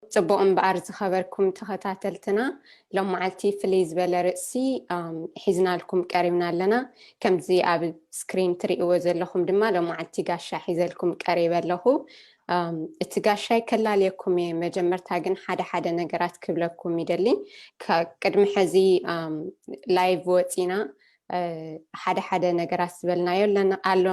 ጽቡቕ እምበኣር፣ ዝኸበርኩም ተኸታተልትና፣ ሎም መዓልቲ ፍልይ ዝበለ ርእሲ ሒዝናልኩም ቀሪብና ኣለና። ከምዚ ኣብ ስክሪን ትርእይዎ ዘለኹም ድማ ሎም መዓልቲ ጋሻ ሒዘልኩም ቀሪበ ኣለኹ። እቲ ጋሻይ ከላልየኩም እየ። መጀመርታ ግን ሓደ ሓደ ነገራት ክብለኩም ይደሊ። ቅድሚ ሕዚ ላይቭ ወፂና ሓደ ሓደ ነገራት ዝበልናዮ ኣለና ኣሎ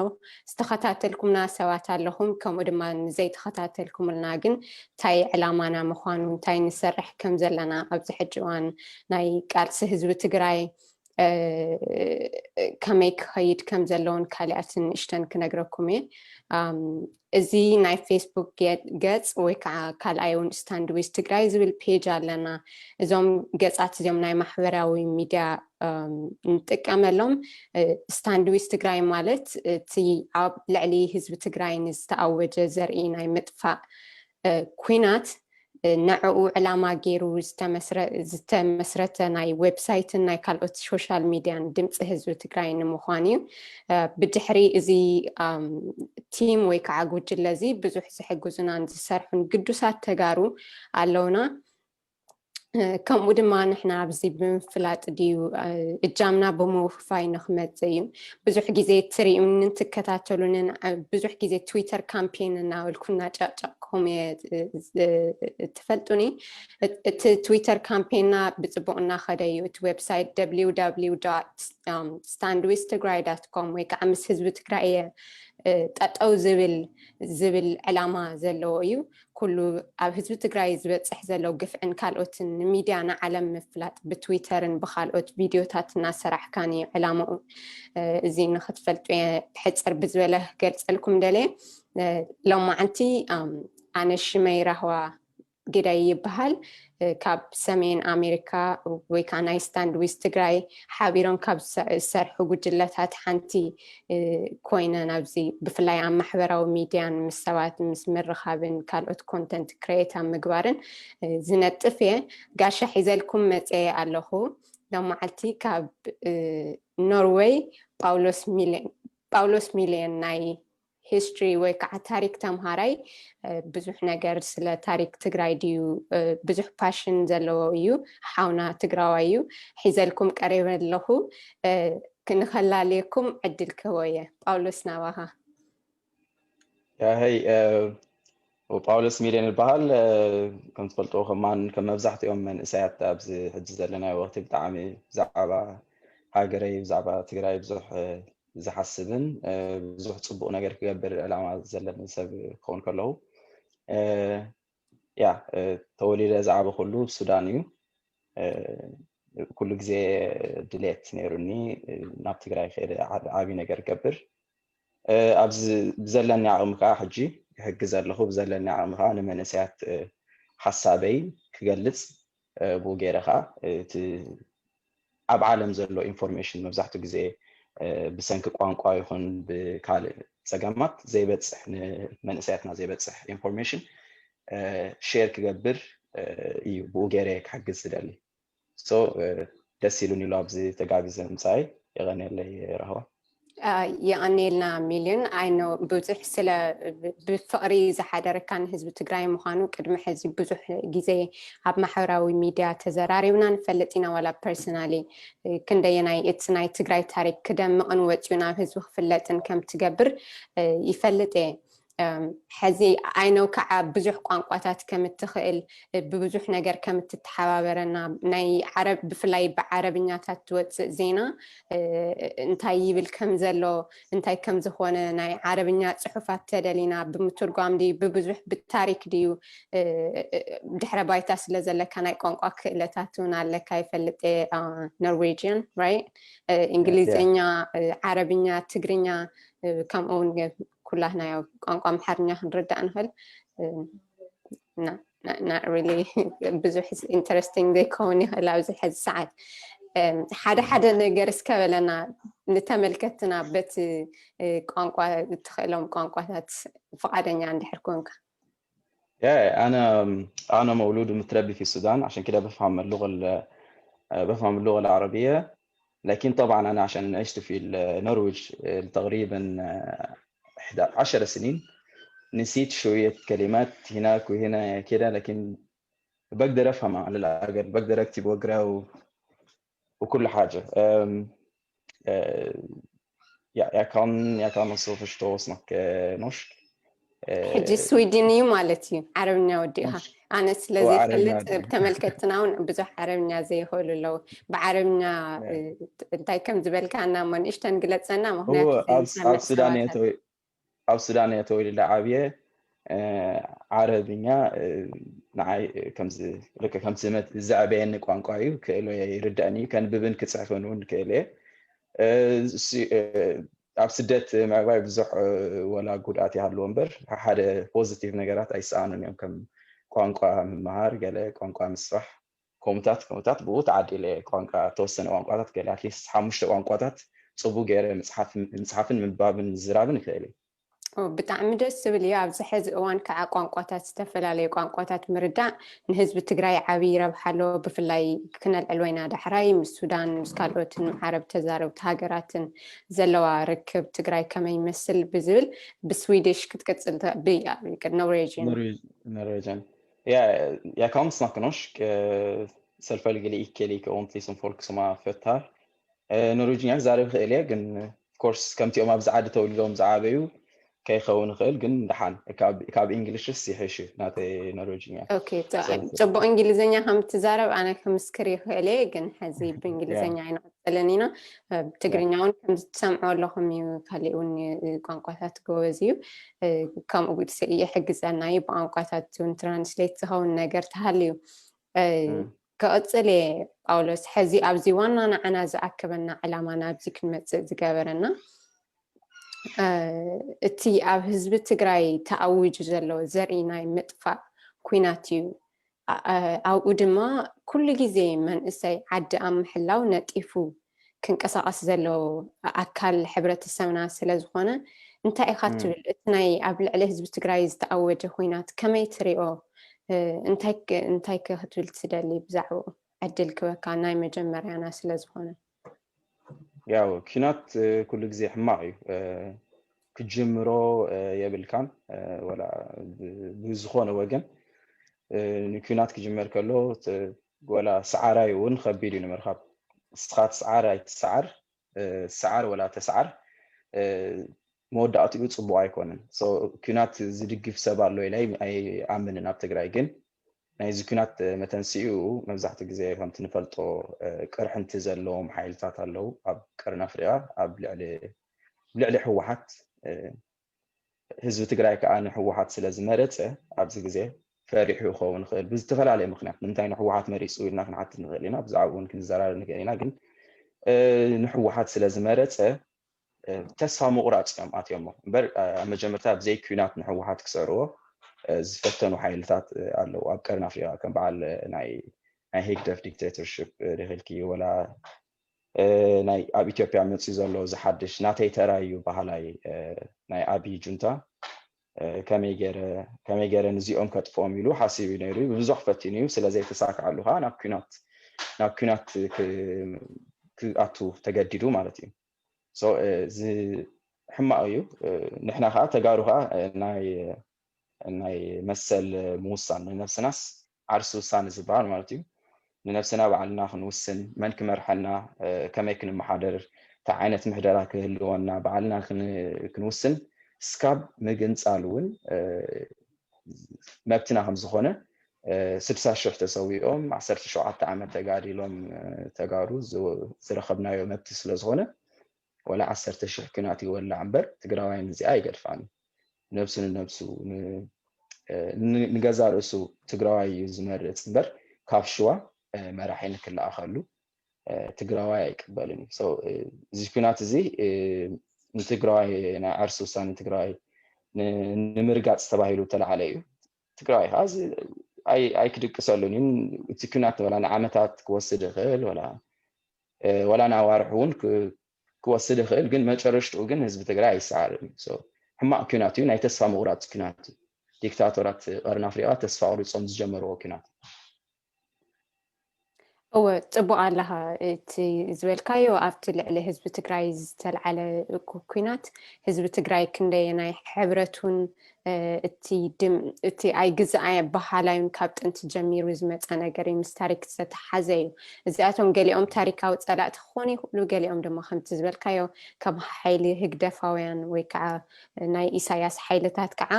ዝተኸታተልኩምና ሰባት ኣለኹም። ከምኡ ድማ ንዘይተኸታተልኩምልና ግን እንታይ ዕላማና ምዃኑ፣ እንታይ ንሰርሕ ከም ዘለና ኣብዚ ሕጂ እዋን ናይ ቃልሲ ህዝቢ ትግራይ ከመይ ክኸይድ ከም ዘለውን ካልኣትን ንእሽተን ክነግረኩም እየ። እዚ ናይ ፌስቡክ ገጽ ወይ ከዓ ካልኣይ እውን ስታንድዊዝ ትግራይ ዝብል ፔጅ ኣለና። እዞም ገጻት እዚኦም ናይ ማሕበራዊ ሚድያ ንጥቀመሎም። ስታንድዊዝ ትግራይ ማለት እቲ ኣብ ልዕሊ ህዝቢ ትግራይ ንዝተኣወጀ ዘርኢ ናይ ምጥፋእ ኩናት ንዕኡ ዕላማ ገይሩ ዝተመስረተ ናይ ዌብሳይትን ናይ ካልኦት ሶሻል ሚድያን ድምፂ ህዝቢ ትግራይ ንምዃን እዩ። ብድሕሪ እዚ ቲም ወይ ከዓ ጉጅለ እዚ ብዙሕ ዝሕግዙናን ዝሰርሑን ግዱሳት ተጋሩ ኣለውና። ከምኡ ድማ ንሕና ኣብዚ ብምፍላጥ ድዩ እጃምና ብምውፋይ ንክመፅእ እዩ። ብዙሕ ግዜ ትሪኡንን ትከታተሉንን ብዙሕ ግዜ ትዊተር ካምፔን እናበልኩ እናጨቅጨቅኩም እየ ትፈልጡኒ። እቲ ትዊተር ካምፔንና ብፅቡቅ እናኸደ እዩ። እቲ ዌብሳይት www standwithtigray.com ወይ ከዓ ምስ ህዝቢ ትግራይ እየ ጠጠው ዝብል ዝብል ዕላማ ዘለዎ እዩ። ኩሉ ኣብ ህዝቢ ትግራይ ዝበፅሕ ዘሎ ግፍዕን ካልኦትን ንሚድያ ንዓለም ምፍላጥ ብትዊተርን ብካልኦት ቪድዮታት እናሰራሕካን እዩ ዕላምኡ። እዚ ንክትፈልጡ እየ ብሕፅር ብዝበለ ክገልፀልኩም ደልየ። ሎማዓንቲ ኣነ ሽመይ ራህዋ ግዳይ ይበሃል። ካብ ሰሜን ኣሜሪካ ወይ ከዓ ናይ ስታንድዊዝ ትግራይ ሓቢሮም ካብ ዝሰርሑ ጉጅለታት ሓንቲ ኮይነ ናብዚ ብፍላይ ኣብ ማሕበራዊ ሚድያን ምስ ሰባት ምስ ምርኻብን ካልኦት ኮንተንት ክሬት ኣብ ምግባርን ዝነጥፍ እየ። ጋሻ ሒዘልኩም መፅየ ኣለኹ። ሎማዓልቲ ካብ ኖርወይ ጳውሎስ ሚልዮን ናይ ሂስትሪ ወይ ከዓ ታሪክ ተምሃራይ ብዙሕ ነገር ስለ ታሪክ ትግራይ ድዩ ብዙሕ ፓሽን ዘለዎ እዩ። ሓውና ትግራዋይ እዩ። ሒዘልኩም ቀሪበ ኣለኹ። ክንኸላለየኩም ዕድል ክህቦ እየ። ጳውሎስ ናባኻ። ያሀይ ጳውሎስ ሚልዮን ይበሃል። ከም ትፈልጥዎ ከማን ከም መብዛሕትኦም መንእሰያት ኣብዚ ሕጂ ዘለናዮ ወቅቲ ብጣዕሚ ብዛዕባ ሃገረይ ብዛዕባ ትግራይ ብዙሕ ዝሓስብን ብዙሕ ፅቡቅ ነገር ክገብር ዕላማ ዘለኒ ሰብ ክኸውን ከለዉ ያ ተወሊደ ዝዓበኩሉ ሱዳን እዩ። ኩሉ ግዜ ድሌት ነይሩኒ ናብ ትግራይ ከይደ ዓብዪ ነገር ገብር። ኣብዚ ብዘለኒ ዓቕሚ ከዓ ሕጂ ይሕግዝ ኣለኹ። ብዘለኒ ዓቕሚ ከዓ ንመንእሰያት ሓሳበይ ክገልፅ ብኡ ገይረ ከዓ እቲ ኣብ ዓለም ዘሎ ኢንፎርሜሽን መብዛሕትኡ ግዜ ብሰንኪ ቋንቋ ይኹን ብካልእ ፀገማት ዘይበፅሕ ንመንእሰያትና ዘይበፅሕ ኢንፎርሜሽን ሼር ክገብር እዩ። ብኡ ገይረ ክሕግዝ ዝደሊ። ደስ ኢሉን ኢሉ ኣብዚ ተጋቢዘ ምፃይ የቐንየለይ ራህዋ። የቐንየልና ሚልዮን። ኣይኖ ብዙሕ ስለ ብፍቕሪ ዝሓደረካ ንህዝቢ ትግራይ ምዃኑ ቅድሚ ሕዚ ብዙሕ ግዜ ኣብ ማሕበራዊ ሚድያ ተዘራሪብና ንፈልጥ ኢና። ዋላ ፐርሰናሊ ክንደየናይ እቲ ናይ ትግራይ ታሪክ ክደምቕን ወፂኡ ናብ ህዝቢ ክፍለጥን ከም ትገብር ይፈልጥ እየ። ሕዚ ኣይነው ከዓ ብዙሕ ቋንቋታት ከም እትኽእል ብብዙሕ ነገር ከም እትተሓባበረና ናይ ዓረብ ብፍላይ ብዓረብኛታት ትወፅእ ዜና እንታይ ይብል ከም ዘሎ እንታይ ከም ዝኾነ ናይ ዓረብኛ ፅሑፋት ተደሊና ብምትርጓም ድዩ ብብዙሕ ብታሪክ ድዩ ድሕረ ባይታ ስለ ዘለካ ናይ ቋንቋ ክእለታት እውን ኣለካ ይፈልጥ ኖርዌጅን ራይት እንግሊዝኛ ዓረብኛ ትግርኛ ከምኡ እውን ኩላህናዮ ቋንቋ ኣምሓርኛ ክንርዳእ ንኽእል ብዙሕ ኢንተረስቲንግ ዘይከውን ይኽእል ኣብዚ ሕዚ ሰዓት ሓደ ሓደ ነገር እስከ በለና ንተመልከትና በቲ ቋንቋ እትኽእሎም ቋንቋታት ፍቓደኛ እንድሕር ኮንካ أنا أنا مولود ومتربي في السودان عشان كده بفهم اللغة بفهم اللغة العربية. لكن طبعا أنا عشان عشت في النرويج تقريبا عشر سنين نسيت شوية كلمات هناك وهنا كده لكن بقدر افهم على الاقل، بقدر اكتب واقرا و... وكل حاجه. أم... أه... يا يا كان يا كان الصوف اشتوصنا كنوش. ሕጂ ስዊድን እዩ ማለት እዩ፣ ዓረብኛ ወዲእኻ። ኣነ ስለ ዘይፈልጥ ተመልከትትና እውን ብዙሕ ዓረብኛ ዘይኽእሉ ኣለዉ። ብዓረብኛ እንታይ ከም ዝበልካ እና እሞ ንእሽተን ግለፀና፣ ምክንያቱ ኣብ ሱዳን እየ ተወሊደ ዓብየ። ዓረብኛ ንዓይ ከምዚ ልክዕ ከምዚ ዘዕበየኒ ቋንቋ እዩ። ክእሎ እየ፣ ይርዳእኒ እዩ። ከንብብን ክፅሕፍን እውን ክእል እየ። ኣብ ስደት ምዕባይ ብዙሕ ወላ ጉድኣት ይሃልዎ እምበር ሓደ ፖዚቲቭ ነገራት ኣይሰኣኑን እዮም። ከም ቋንቋ ምምሃር፣ ገለ ቋንቋ ምስፋሕ፣ ከምኡታት ከምኡታት ብኡ ተዓዲለ እየ። ቋንቋ፣ ተወሰነ ቋንቋታት ገለ ኣትሊስት ሓሙሽተ ቋንቋታት ፅቡቅ ገይረ ምፅሓፍን ምንባብን ምዝራብን ይኽእል እየ። ብጣዕሚ ደስ ዝብል እዩ። ኣብዚ ሕዚ እዋን ከዓ ቋንቋታት፣ ዝተፈላለዩ ቋንቋታት ምርዳእ ንህዝቢ ትግራይ ዓብዪ ረብሓ ኣለዎ። ብፍላይ ክነልዕል ወይና ዳሕራይ ምስ ሱዳን፣ ምስ ካልኦትን ዓረብ ተዛረብቲ ሃገራትን ዘለዋ ርክብ ትግራይ ከመይ ይመስል ብዝብል ብስዊድሽ ክትቅፅል፣ ብኖርዌጅን Norwegian. Ja, jeg kan snakke norsk. Selvfølgelig ikke like ordentlig som folk som er født her. ኖርዌጅኛ ክዛረብ ይኽእል እየ፣ ግን ኮርስ ከምቲኦም ኣብዚ ዓዲ ተወሊዶም ዝዓበዩ ከይኸውን ይኽእል፣ ግን ደሓን ካብ እንግሊሽስ ይሕሽ ናተይ ኖርዌጅኛ። ፅቡቅ እንግሊዝኛ ከም ትዛረብ ኣነ ክምስክር ይኽእል እየ፣ ግን ሕዚ ብእንግሊዝኛ ኣይንቐፅልን ኢና። ትግርኛ እውን ከም ትሰምዖ ኣለኹም እዩ፣ ካሊእ እውን ቋንቋታት ጎበዝ እዩ፣ ከምኡ ይሕግዘና እዩ። ብቋንቋታት እውን ትራንስሌት ዝኸውን ነገር ተሃልዩ ክቕፅል እየ ጳውሎስ። ሕዚ ኣብዚ ዋና ንዓና ዝኣከበና ዕላማ ናብዚ ክንመፅእ ዝገበረና እቲ ኣብ ህዝቢ ትግራይ ተኣዊጁ ዘሎ ዘርኢ ናይ ምጥፋእ ኲናት እዩ። ኣብኡ ድማ ኩሉ ግዜ መንእሰይ ዓዲ ኣብ ምሕላው ነጢፉ ክንቀሳቐስ ዘለዎ ኣካል ሕብረተሰብና ስለ ዝኾነ እንታይ ኢኻ ትብል? እቲ ናይ ኣብ ልዕሊ ህዝቢ ትግራይ ዝተኣወጀ ኲናት ከመይ ትሪኦ? እንታይ እንታይ ክትብል ትደሊ ብዛዕባኡ? ዕድል ክበካ ናይ መጀመርያና ስለ ዝኾነ። ያው ኲናት ኩሉ ግዜ ሕማቕ እዩ። ክጅምሮ የብልካን፣ ወላ ብዝኾነ ወገን ንኲናት ክጅመር ከሎ ወላ ሰዓራይ እውን ከቢድ እዩ ንምርካብ። ንስኻ ትሰዓር ኣይትሰዓር፣ ሰዓር ወላ ተሰዓር መወዳእትኡ ፅቡቅ ኣይኮነን። ኲናት ዝድግፍ ሰብ ኣሎ ኢለ ኣይኣምንን ኣብ ትግራይ። ግን ናይዚ ኲናት መተንስኡ መብዛሕትኡ ግዜ ከምቲ ንፈልጦ ቅርሕንቲ ዘለዎም ሓይልታት ኣለዉ ኣብ ቀርኒ ኣፍሪቃ ኣብ ልዕሊ ህወሓት። ህዝቢ ትግራይ ከዓ ንህወሓት ስለ ዝመረፀ ኣብዚ ግዜ ፈሪሑ ይኸውን ይኽእል ብዝተፈላለየ ምክንያት። ንምንታይ ንህወሓት መሪፁ ኢልና ክንሓትት ንኽእል ኢና፣ ብዛዕባኡ እውን ክንዘራረብ ንኽእል ኢና። ግን ንህወሓት ስለ ዝመረፀ ተስፋ ምቑራፅ እዮም ኣትዮሞ እምበር ኣብ መጀመርታ ብዘይ ኲናት ንህወሓት ክስዕርዎ ዝፈተኑ ሓይልታት ኣለዉ ኣብ ቀርኒ ኣፍሪቃ። ከም በዓል ናይ ናይ ህግደፍ ዲክቴተርሽፕ ሪኺልኪ ወላ ናይ ኣብ ኢትዮጵያ መፅዩ ዘሎ ዝሓድሽ ናተይ ተራ እዩ በሃላይ ናይ ኣብይ ጁንታ ከመይ ገይረ ንዚኦም ከጥፍኦም ኢሉ ሓሲቡ ነይሩ እዩ። ብዙሕ ፈቲኑ እዩ። ስለዘይተሳክዐሉ ከዓ ናብ ኲናት ናብ ኲናት ክኣቱ ተገዲዱ ማለት እዩ። እዚ ሕማቕ እዩ። ንሕና ከዓ ተጋሩ ከዓ ናይ ናይ መሰል ምውሳን ንነብስናስ ዓርሲ ውሳነ ዝበሃል ማለት እዩ። ንነብስና ባዕልና ክንውስን፣ መን ክመርሐና፣ ከመይ ክንመሓደር፣ እንታይ ዓይነት ምሕደራ ክህልወና ባዕልና ክንውስን እስካብ ምግንፃል እውን መብትና ከም ዝኾነ ስድሳ ሽሕ ተሰዊኦም ዓሰርተ ሸውዓተ ዓመት ተጋዲሎም ተጋሩ ዝረኸብናዮ መብቲ ስለ ዝኾነ ወላ ዓሰርተ ሽሕ ኲናት ይወላዕ እምበር ትግራዋይ ንዚኣ ኣይገድፋን እዩ። ነብሱ ንነብሱ ንገዛ ርእሱ ትግራዋይ እዩ ዝመርፅ እምበር ካብ ሽዋ መራሒ ንክለኣኸሉ ትግራዋይ ኣይቅበልን እዩ። እዚ ኩናት እዚ ንትግራዋይ ናይ ዓርሲ ውሳኔ ትግራዋይ ንምርጋፅ ተባሂሉ ተላዓለ እዩ። ትግራዋይ ከዓ ኣይክድቅሰሉን እዩ። እቲ ኩናት ወላ ንዓመታት ክወስድ ይኽእል ወላ ወላ ንኣዋርሕ እውን ክወስድ ይኽእል፣ ግን መጨረሽትኡ ግን ህዝቢ ትግራይ ኣይሰዓርን እዩ። ሕማቕ ኩናት እዩ፣ ናይ ተስፋ ምቑራፅ ኩናት እዩ። ዲክታቶራት ቀርኒ ኣፍሪቃ ተስፋ ቆሪፆም ዝጀመርዎ ኩናት እዩ። እወ፣ ጽቡቕ ኣለኻ። እቲ ዝበልካዮ ኣብቲ ልዕሊ ህዝቢ ትግራይ ዝተልዓለ እኩ ኲናት፣ ህዝቢ ትግራይ ክንደየናይ ሕብረቱን፣ እ፣ እቲ ድም-፣ እቲ ኣይግዛኣይ ኣበሃላዩን ካብ ጥንቲ ጀሚሩ ዝመጸ ነገር እዩ፣ ምስ ታሪክ ዝተተሓዘ እዩ። እዚኣቶም ገሊኦም ታሪካዊ ጸላእቲ ክኾኑ ይኽእሉ፣ ገሊኦም ድማ ከምቲ ዝበልካዮ ካብ ሓይሊ ህግደፋውያን ወይ ከዓ ናይ ኢሳያስ ሓይልታት ከዓ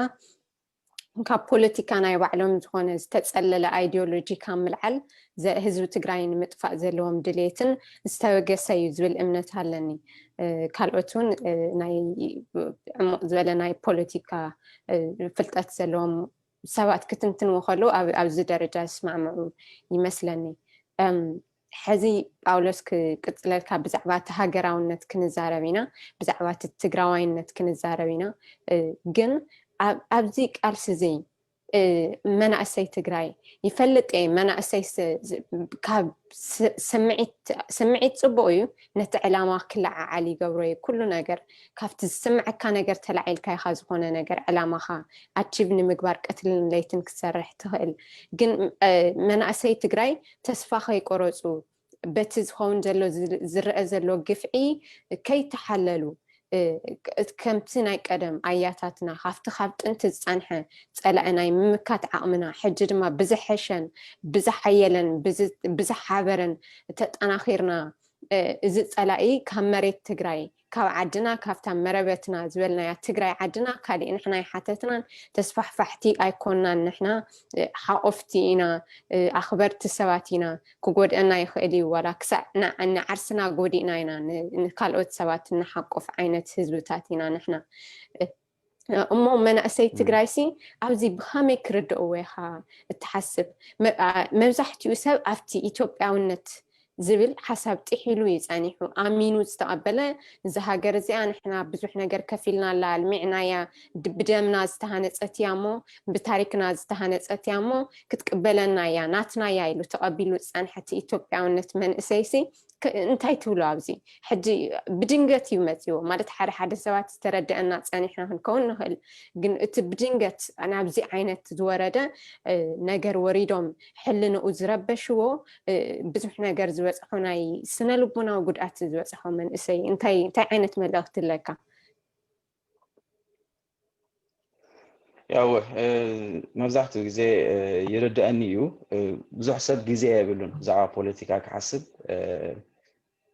ካብ ፖለቲካ ናይ ባዕሎም ዝኾነ ዝተጸለለ ኣይዲዮሎጂ ካብ ምልዓል ዘ-፣ ህዝቢ ትግራይ ንምጥፋእ ዘለዎም ድሌትን ዝተበገሰ እዩ ዝብል እምነት ኣለኒ። እ፣ ካልኦት እውን፣ እ፣ ናይ ዕሙቕ ዝበለ ናይ ፖለቲካ፣ እ፣ ፍልጠት ዘለዎም ሰባት ክትንትንዎ ከለዉ ኣብ-፣ ኣብዚ ደረጃ ዝስማዕምዑ ይመስለኒ። እም፣ ሕዚ ጳውሎስ ክቅጽለልካ ብዛዕባ እቲ ሃገራውነት ክንዛረብ ኢና፣ ብዛዕባ እቲ ትግራዋይነት ክንዛረብ ኢና። እ፣ ግን ኣብ-፣ ኣብዚ ቃልሲ እዚ፣ እ፣ መናእሰይ ትግራይ ይፈልጥ እየ፣ መናእሰይ ስ-፣ ስ-፣ ካብ ስ-፣ ስምዒት፣ ስምዒት ጽቡቕ እዩ፣ ነቲ ዕላማ ክለዓዓል ይገብሮ እዩ። ኩሉ ነገር ካብቲ ዝስምዐካ ነገር ተላዒልካ ኢኻ ዝኾነ ነገር ዕላማኻ ኣቺቭ ንምግባር ቀትልን ለይትን ክትሰርሕ ትኽእል። ግን፣ እ፣ መናእሰይ ትግራይ ተስፋ ከይቆረጹ፣ በቲ ዝኸውን ዘሎ ዝ-፣ ዝረአ ዘሎ ግፍዒ ከይተሓለሉ፣ እ፣ ክ-፣ ከምቲ ናይ ቀደም ኣያታትና ካብቲ ካብ ጥንቲ ዝጸንሐ ጸላኢ ናይ ምምካት ዓቕምና፣ ሕጂ ድማ ብዝሐሸን ብዝሓየለን ብዝ-፣ ብዝሓበረን ተጠናኺርና፣ እ፣ እዚ ጸላኢ ካብ መሬት ትግራይ፣ ካብ ዓድና፣ ካብታ መረበትና ዝበልናያ ትግራይ ዓድና ካሊእ ንሕና ኣይሓተትናን። ተስፋሕፋሕቲ ኣይኮንናን ንሕና፣ እ፣ ሓቆፍቲ ኢና፣ እ፣ ኣኽበርቲ ሰባት ኢና። ክጎድአና ይኽእል እዩ፣ ዋላ ክሳዕ ን-፣ ንዓርስና ጎዲእና ኢና ን-፣ ንካልኦት ሰባት እንሓቁፍ ዓይነት ህዝብታት ኢና ንሕና። እ፣ እሞ መናእሰይ ትግራይሲ ኣብዚ ብኸመይ ክርድእዎ ኢኻ እትሓስብ? መ-፣ ኣ-፣ መብዛሕትኡ ሰብ ኣብቲ ኢትዮጵያውነት ዝብል ሓሳብ ጥሒሉ እዩ ጸኒሑ። ኣሚኑ ዝተቐበለ፣ እዛ ሃገር እዚኣ ንሕና ብዙሕ ነገር ከፊልናላ፣ ኣልሚዕናያ፣ ድ-፣ ብደምና ዝተሃነጸት እያ እሞ፣ ብታሪክና ዝተሃነጸት እያ እሞ፣ ክትቅበለና እያ፣ ናትና እያ ኢሉ ተቐቢሉ ዝጸንሐ እቲ ኢትዮጵያውነት መንእሰይሲ፣ ክ-፣ እንታይ ትብሎ ኣብዚ? ሕጂ ብድንገት እዩ መጺዎ። ማለት ሓደ ሓደ ሰባት ዝተረደአና ጸኒሕና ክንከውን ንኽእል። ግን እቲ ብድንገት ናብዚ ዓይነት ዝወረደ፣ እ፣ ነገር ወሪዶም ሕልንኡ ዝረበሽዎ፣ እ፣ ብዙሕ ነገር ዝበጽሖ ናይ ስነ ልቦናዊ ጉድኣት ዝበጽሖ መንእሰይ እንታይ፣ እንታይ ዓይነት መልእኽቲ ኣለካ? ያው፣ እ፣ መብዛሕትኡ ግዜ፣ እ፣ ይርድአኒ እዩ። እ፣ ብዙሕ ሰብ ግዜ የብሉን ብዛዕባ ፖለቲካ ክሓስብ። እ፣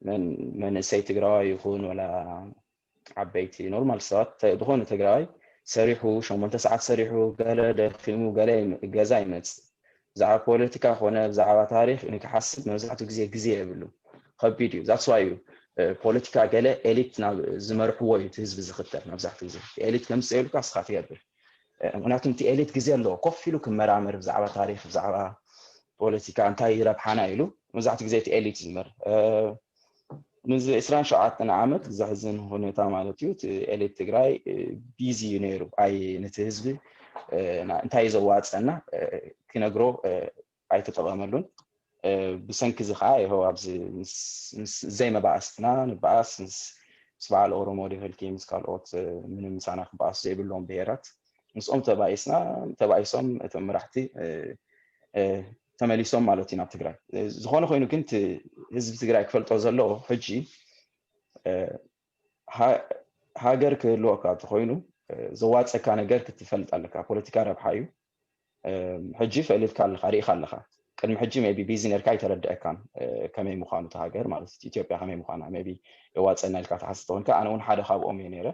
መን-፣ መንእሰይ ትግራዋይ ይኹን ወላ ዓበይቲ ኖርማል ሰባት፣ ተ-፣ ዝኾነ ትግራዋይ ሰሪሑ፣ ሸሞንተ ሰዓት ሰሪሑ፣ ገለ ደኺሙ፣ ገለ ይም-፣ ገዛ ይመጽእ። ብዛዕባ ፖለቲካ ኮነ ብዛዕባ ታሪክ ንክሓስብ መብዛሕትኡ ግዜ ግዜ የብሉ። ከቢድ እዩ። ዛትስ ዋይ እዩ፣ እ፣ ፖለቲካ ገለ ኤሊት ናብ ዝመርሕዎ እዩ እቲ ህዝቢ ዝኽተል መብዛሕትኡ ግዜ። እቲ ኤሊት ከምፅእ ኢሉካ ንስኻ ትገብር። እ፣ ምክንያቱም እቲ ኤሊት ግዜ ኣለዎ ኮፍ ኢሉ ክመራመር ብዛዕባ ታሪክ፣ ብዛዕባ ፖለቲካ እንታይ ረብሓና ኢሉ መብዛሕትኡ ግዜ እቲ ኤሊት ዝመር-፣ እ፣ ንዚ ዕስራን ሸውዓተን ዓመት ዘሕዝን ሁኔታ ማለት እዩ። እቲ ኤሊት ትግራይ፣ እ፣ ቢዚ እዩ ነይሩ። ኣይ፣ ነቲ ህዝቢ፣ እ፣ ና-፣ እንታይ እዩ ዘዋፀና፣ እ፣ ክነግሮ፣ እ፣ ኣይተጠቐመሉን። እ፣ ብሰንኪ እዚ ከዓ ይኸው ኣብዚ ምስ፣ ምስ ዘይመባእስትና ንበኣስ፣ ምስ፣ ምስ በዓል ኦሮሞ ዶ ይፈልኪ፣ ምስ ካልኦት፣ እ፣ ምንም ምሳና ክበኣሱ ዘይብሎም ብሄራት፣ ምስኦም ተባኢስና፣ ተባኢሶም እቶም መራሕቲ፣ እ፣ እ፣ ተመሊሶም ማለት እዩ ናብ ትግራይ። እ፣ ዝኾነ ኮይኑ ግን እቲ ህዝቢ ትግራይ ክፈልጦ ዘለዎ ሕጂ፣ እ፣ ሃ-፣ ሃገር ክህልወካ እንተኾይኑ፣ እ፣ ዘዋፀካ ነገር ክትፈልጥ ኣለካ። ፖለቲካ ረብሓ እዩ። እ፣ ሕጂ ፈሊጥካ ኣለኻ፣ ርኢኻ ኣለኻ። ቅድሚ ሕጂ ሜይ ቢ ቢዚ ነርካ ኣይተረድአካን፣ እ፣ ከመይ ምዃኑ እቲ ሃገር ማለት እዩ፣ ኢትዮጵያ ከመይ ምዃና ሜይ ቢ የዋፀና ኢልካ ትሓስብ ተኾንካ፣ ኣነ እውን ሓደ ካብኦም እየ ነይረ።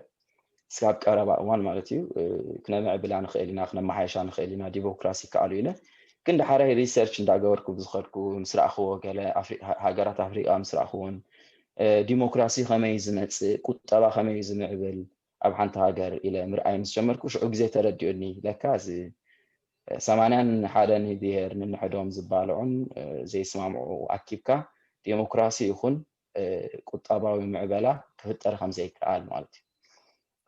እስካብ ቀረባ እዋን ማለት እዩ፣ እ፣ ክነምዕብላ ንኽእል ኢና፣ ክነመሓየሻ ንኽእል ኢና፣ ዲሞክራሲ ይከኣል እዩ ኢለ። ግን ዳሕራይ ሪሰርች እንዳገበርኩ ብዝኸድኩ ምስ ረኣኽዎ፣ ገለ ኣፍሪ-፣ ሃ-፣ ሃገራት ኣፍሪቃ ምስ ረኣኽዎን፣ እ፣ ዲሞክራሲ ከመይ እዩ ዝመጽእ፣ ቁጠባ ከመይ እዩ ዝምዕብል ኣብ ሓንቲ ሃገር ኢለ ምርኣይ ምስ ጀመርኩ፣ ሽዑ ግዜ ተረዲኡኒ። ለካ እዚ፣ እ፣ ሰማንያን ሓደን ብሄር ንንሕዶም ዝባልዑን፣ እ፣ ዘይስማምዑ ኣኪብካ ዲሞክራሲ ይኹን፣ እ፣ ቁጠባዊ ምዕበላ ክፍጠር ከም ዘይከኣል ማለት እዩ።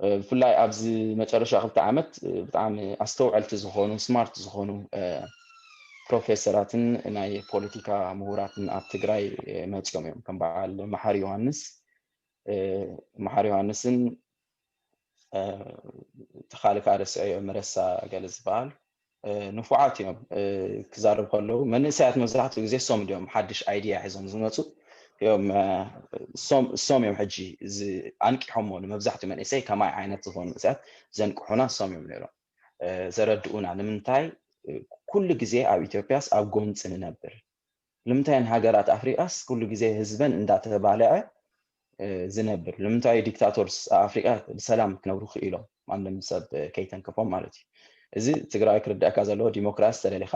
እ፣ ብፍላይ ኣብዚ መጨረሻ ክልተ ዓመት፣ እ፣ ብጣዕሚ ኣስተውዐልቲ ዝኾኑ፣ ስማርት ዝኾኑ፣ እ፣ ፕሮፌሰራትን ናይ ፖለቲካ ምሁራትን ኣብ ትግራይ፣ እ፣ መፂኦም እዮም። ከም በዓል መሓሪ ዮሃንስ፣ እ፣ መሓሪ ዮሃንስን፣ እ፣ እቲ ካልእ ከዓ ረስዐዮ፣ መረሳ ገለ ዝበሃል። ንፉዓት እዮም። ክዛረብ ከለዉ መንእሰያት መብዛሕትኡ ግዜ ሶም እዮም ሓድሽ ኣይድያ ሒዞም ዝመፁ እዮም። ሶም እዮም ሕጂ ኣንቂሖሞ ንመብዛሕትኡ መንእሰይ ከማይ ዓይነት ዝኾኑ መንእሰያት ዘንቅሑና ሶም እዮም ነይሮም። ዘረድኡና ንምንታይ ኩሉ ግዜ ኣብ ኢትዮጵያስ ኣብ ጎንፂ ንነብር? ንምንታይ ሃገራት ኣፍሪቃስ ኩሉ ግዜ ህዝበን እንዳተባልዐ ዝነብር? ንምንታይ ዲክታቶርስ ኣፍሪቃ ብሰላም ክነብሩ ክኢሎም? ማንም ሰብ ከይተንከፎም ማለት እዩ። እዚ ትግራይ ክርዳእካ ዘለዎ ዲሞክራሲ ተደሊኻ፣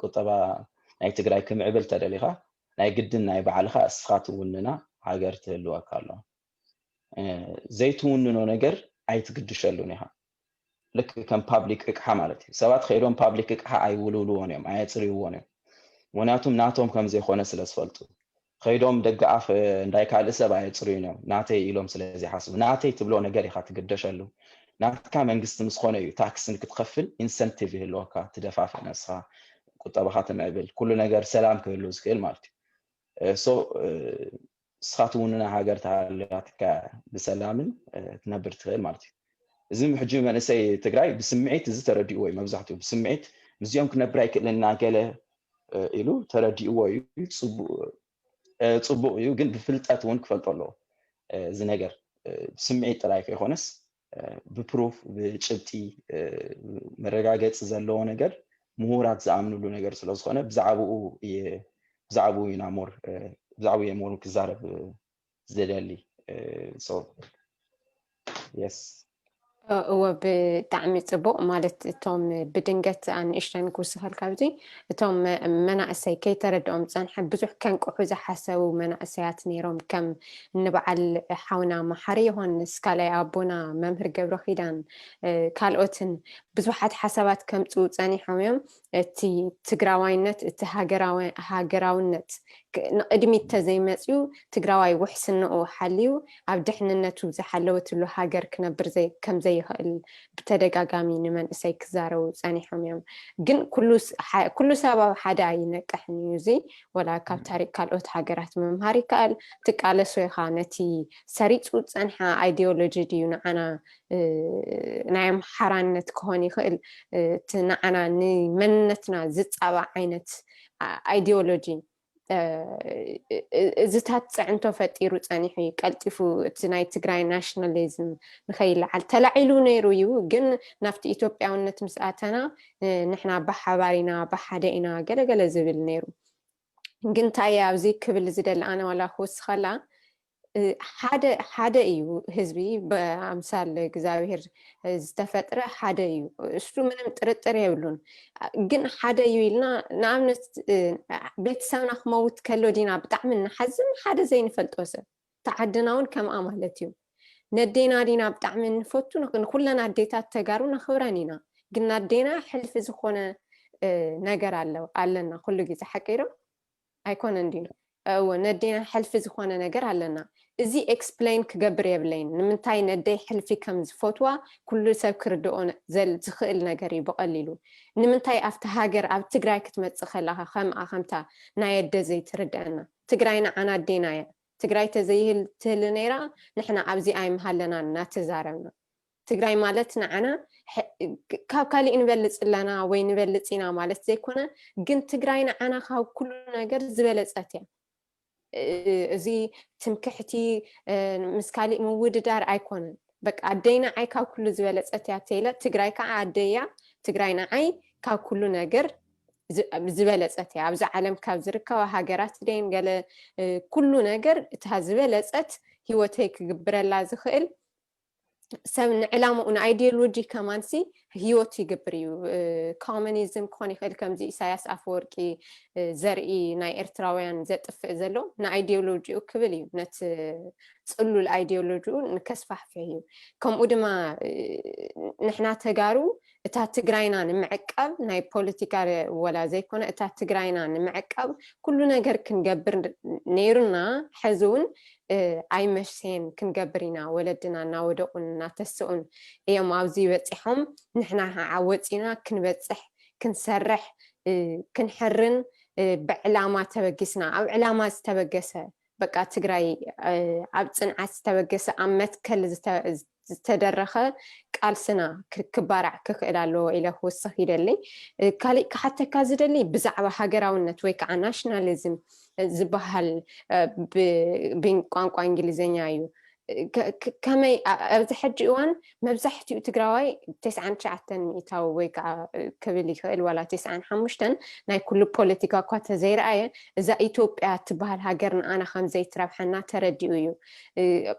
ቁጠባ ናይ ትግራይ ክምዕብል ተደሊኻ ናይ ግድን ናይ ባዕልኻ እስኻ ትውንና ሃገር ትህልወካ ኣሎ። ዘይትውንኖ ነገር ኣይትግድሸሉን ኢኻ። ልክ ከም ፓብሊክ እቅሓ ማለት እዩ። ሰባት ከይዶም ፓብሊክ እቅሓ ኣይውልውልዎን እዮም፣ ኣየፅርይዎን እዮም። ምክንያቱም ናቶም ከም ዘይኮነ ስለ ዝፈልጡ ከይዶም ደገኣፍ እንዳይ ካልእ ሰብ ኣየፅርዩን እዮም፣ ናተይ ኢሎም ስለ ዘይሓስቡ። ናተይ ትብሎ ነገር ኢኻ ትግደሸሉ። ናትካ መንግስቲ ምስ ኮነ እዩ ታክስ ንክትኸፍል ኢንሰንቲቭ ይህልወካ፣ ትደፋፍእ ነስኻ፣ ቁጠባኻ ትምዕብል፣ ኩሉ ነገር ሰላም ክህሉ ዝክእል ማለት እዩ። ሶ እስኻ ትውንና ሃገር ተሃልያትካ ብሰላምን ትነብር ትኽእል ማለት እዩ። እዚ ሕጂ መንእሰይ ትግራይ ብስምዒት እዚ ተረዲእዎ እዩ። መብዛሕትኡ ብስምዒት ምስዚኦም ክነብር ኣይክእልን ኢና ገለ ኢሉ ተረዲእዎ እዩ። ፅቡቕ እዩ፣ ግን ብፍልጠት እውን ክፈልጦ ኣለዎ። እዚ ነገር ብስምዒት ጥራይ ከይኮነስ ብፕሩፍ፣ ብጭብጢ፣ መረጋገፂ ዘለዎ ነገር፣ ምሁራት ዝኣምንሉ ነገር ስለዝኾነ ብዛዕባኡ እየ ብዛዕባኡ ኢና ሞር ብዛዕባኡ እየ ሞር ክዛረብ ዝደሊ። የስ። እወ፣ ብጣዕሚ ፅቡቕ። ማለት እቶም ብድንገት ኣንእሽተን ክውስኸልካ ኣብዚ እቶም መናእሰይ ከይተረድኦም ዝፀንሐ ብዙሕ ከንቅሑ ዝሓሰቡ መናእሰያት ነይሮም፣ ከም ንበዓል ሓውና መሓሪ ዮሃንስ፣ ካልኣይ ኣቦና መምህር ገብረ ኪዳን፣ ካልኦትን ብዙሓት ሓሳባት ከምፅኡ ፀኒሖም እዮም። እቲ ትግራዋይነት፣ እቲ ሃገራውነት ንቕድሚት ተዘይመፅዩ ትግራዋይ ውሕስንኡ ሓልዩ ኣብ ድሕንነቱ ዝሓለወትሉ ሃገር ክነብር ከምዘይኽእል ብተደጋጋሚ ንመንእሰይ ክዛረቡ ፀኒሖም እዮም። ግን ኩሉ ሰብ ኣብ ሓደ ኣይነቅሕን እዩ። እዚ ወላ ካብ ታሪክ ካልኦት ሃገራት ምምሃር ይከኣል። ትቃለሶ ኢኻ፣ ነቲ ሰሪፁ ዝፀንሓ ኣይዲዮሎጂ ድዩ ንዓና ናይ ኣምሓራነት ክኾን ይኽእል፣ እቲ ንዓና ንመንነትና ዝፃባእ ዓይነት ኣይዲዮሎጂ። እዚታት ፅዕንቶ ፈጢሩ ፀኒሑ እዩ። ቀልጢፉ እቲ ናይ ትግራይ ናሽናሊዝም ንኸይለዓል ተላዒሉ ነይሩ እዩ። ግን ናብቲ ኢትዮጵያውነት ምስ ኣተና ንሕና ብሓባር ኢና፣ ብሓደ ኢና ገለገለ ዝብል ነይሩ። ግን እንታይ ኣብዚ ክብል ዝደሊ ኣነ ዋላ ክውስኸላ ሓደ ሓደ እዩ ህዝቢ ብኣምሳል እግዚኣብሔር ዝተፈጥረ ሓደ እዩ። እሱ ምንም ጥርጥር የብሉን። ግን ሓደ እዩ ኢልና ንኣብነት ቤተሰብና ክመውት ከሎ ዲና ብጣዕሚ እንሓዝን ሓደ ዘይንፈልጦ ሰብ ተዓድና እውን ከምኣ ማለት እዩ። ነዴና ዲና ብጣዕሚ እንፈቱ ንኩለን ኣዴታት ተጋሩ ነኽብረን ኢና። ግን ናዴና ሕልፊ ዝኾነ ነገር ኣለና ኩሉ ግዜ ሓቂ ዶ ኣይኮነን ዲና? እወ ነዴና ሕልፊ ዝኾነ ነገር ኣለና። እዚ ኤክስፕሌን ክገብር የብለይን ንምንታይ ነደይ ሕልፊ ከም ዝፈትዋ ኩሉ ሰብ ክርድኦ ዝኽእል ነገር እዩ ብቐሊሉ። ንምንታይ ኣብቲ ሃገር ኣብ ትግራይ ክትመፅእ ከለኻ ከምኣ ከምታ ናይ ኣደ ዘይትርድአና? ትግራይ ንዓና ኣዴና እያ። ትግራይ ተዘይህል ትህሊ ነይራ ንሕና ኣብዚ ኣይምሃለናን እናተዛረብና ትግራይ ማለት ንዓና ካብ ካሊእ ንበልፅ ኣለና ወይ ንበልፅ ኢና ማለት ዘይኮነ፣ ግን ትግራይ ንዓና ካብ ኩሉ ነገር ዝበለፀት እያ። እዚ ትምክሕቲ ምስ ካሊእ ምውድዳር ኣይኮነን። በቃ ኣደይ ንዓይ ካብ ኩሉ ዝበለፀት እያ ተይለ፣ ትግራይ ከዓ ኣደይ እያ። ትግራይ ንዓይ ካብ ኩሉ ነገር ዝበለፀት እያ። ኣብዚ ዓለም ካብ ዝርከባ ሃገራት ደይን ገለ ኩሉ ነገር እታ ዝበለፀት ህይወተይ ክግብረላ ዝኽእል ሰብ ንዕላምኡ ንኣይዲዮሎጂ ከማንሲ ህይወቱ ይግብር እዩ። ኮሙኒዝም ክኾን ይኽእል፣ ከምዚ ኢሳያስ ኣፈወርቂ ዘርኢ ናይ ኤርትራውያን ዘጥፍእ ዘሎ ንኣይዲዮሎጂኡ ክብል እዩ፣ ነቲ ፅሉል ኣይዲዮሎጂኡ ንከስፋሕፍሕ እዩ። ከምኡ ድማ ንሕና ተጋሩ እታ ትግራይና ንምዕቃብ ናይ ፖለቲካ ወላ ዘይኮነ እታ ትግራይና ንምዕቃብ ኩሉ ነገር ክንገብር ነይሩና። ሕዚ እውን ኣይመሸን ክንገብር ኢና። ወለድና እናወደቑን እናተስኡን እዮም ኣብዚ በፂሖም። ንሕና ከዓ ወፂና ክንበፅሕ ክንሰርሕ ክንሕርን ብዕላማ ተበጊስና ኣብ ዕላማ ዝተበገሰ በቃ ትግራይ ኣብ ፅንዓት ዝተበገሰ ኣብ መትከል ዝተደረኸ ቃልስና ክባራዕ ክኽእል ኣለዎ ኢለ ክውስኽ ይደሊ። ካሊእ ክሓተካ ዝደሊ ብዛዕባ ሃገራውነት ወይ ከዓ ናሽናሊዝም ዝበሃል ብቋንቋ እንግሊዝኛ እዩ። ከመይ ኣብዚ ሕጂ እዋን መብዛሕትኡ ትግራዋይ ተስዓን ትሽዓተን ሚእታዊ ወይ ከዓ ክብል ይኽእል ዋላ ተስዓን ሓሙሽተን ናይ ኩሉ ፖለቲካ እኳ ተዘይረኣየ እዛ ኢትዮጵያ ትበሃል ሃገር ንኣና ከም ዘይትረብሐና ተረዲኡ እዩ።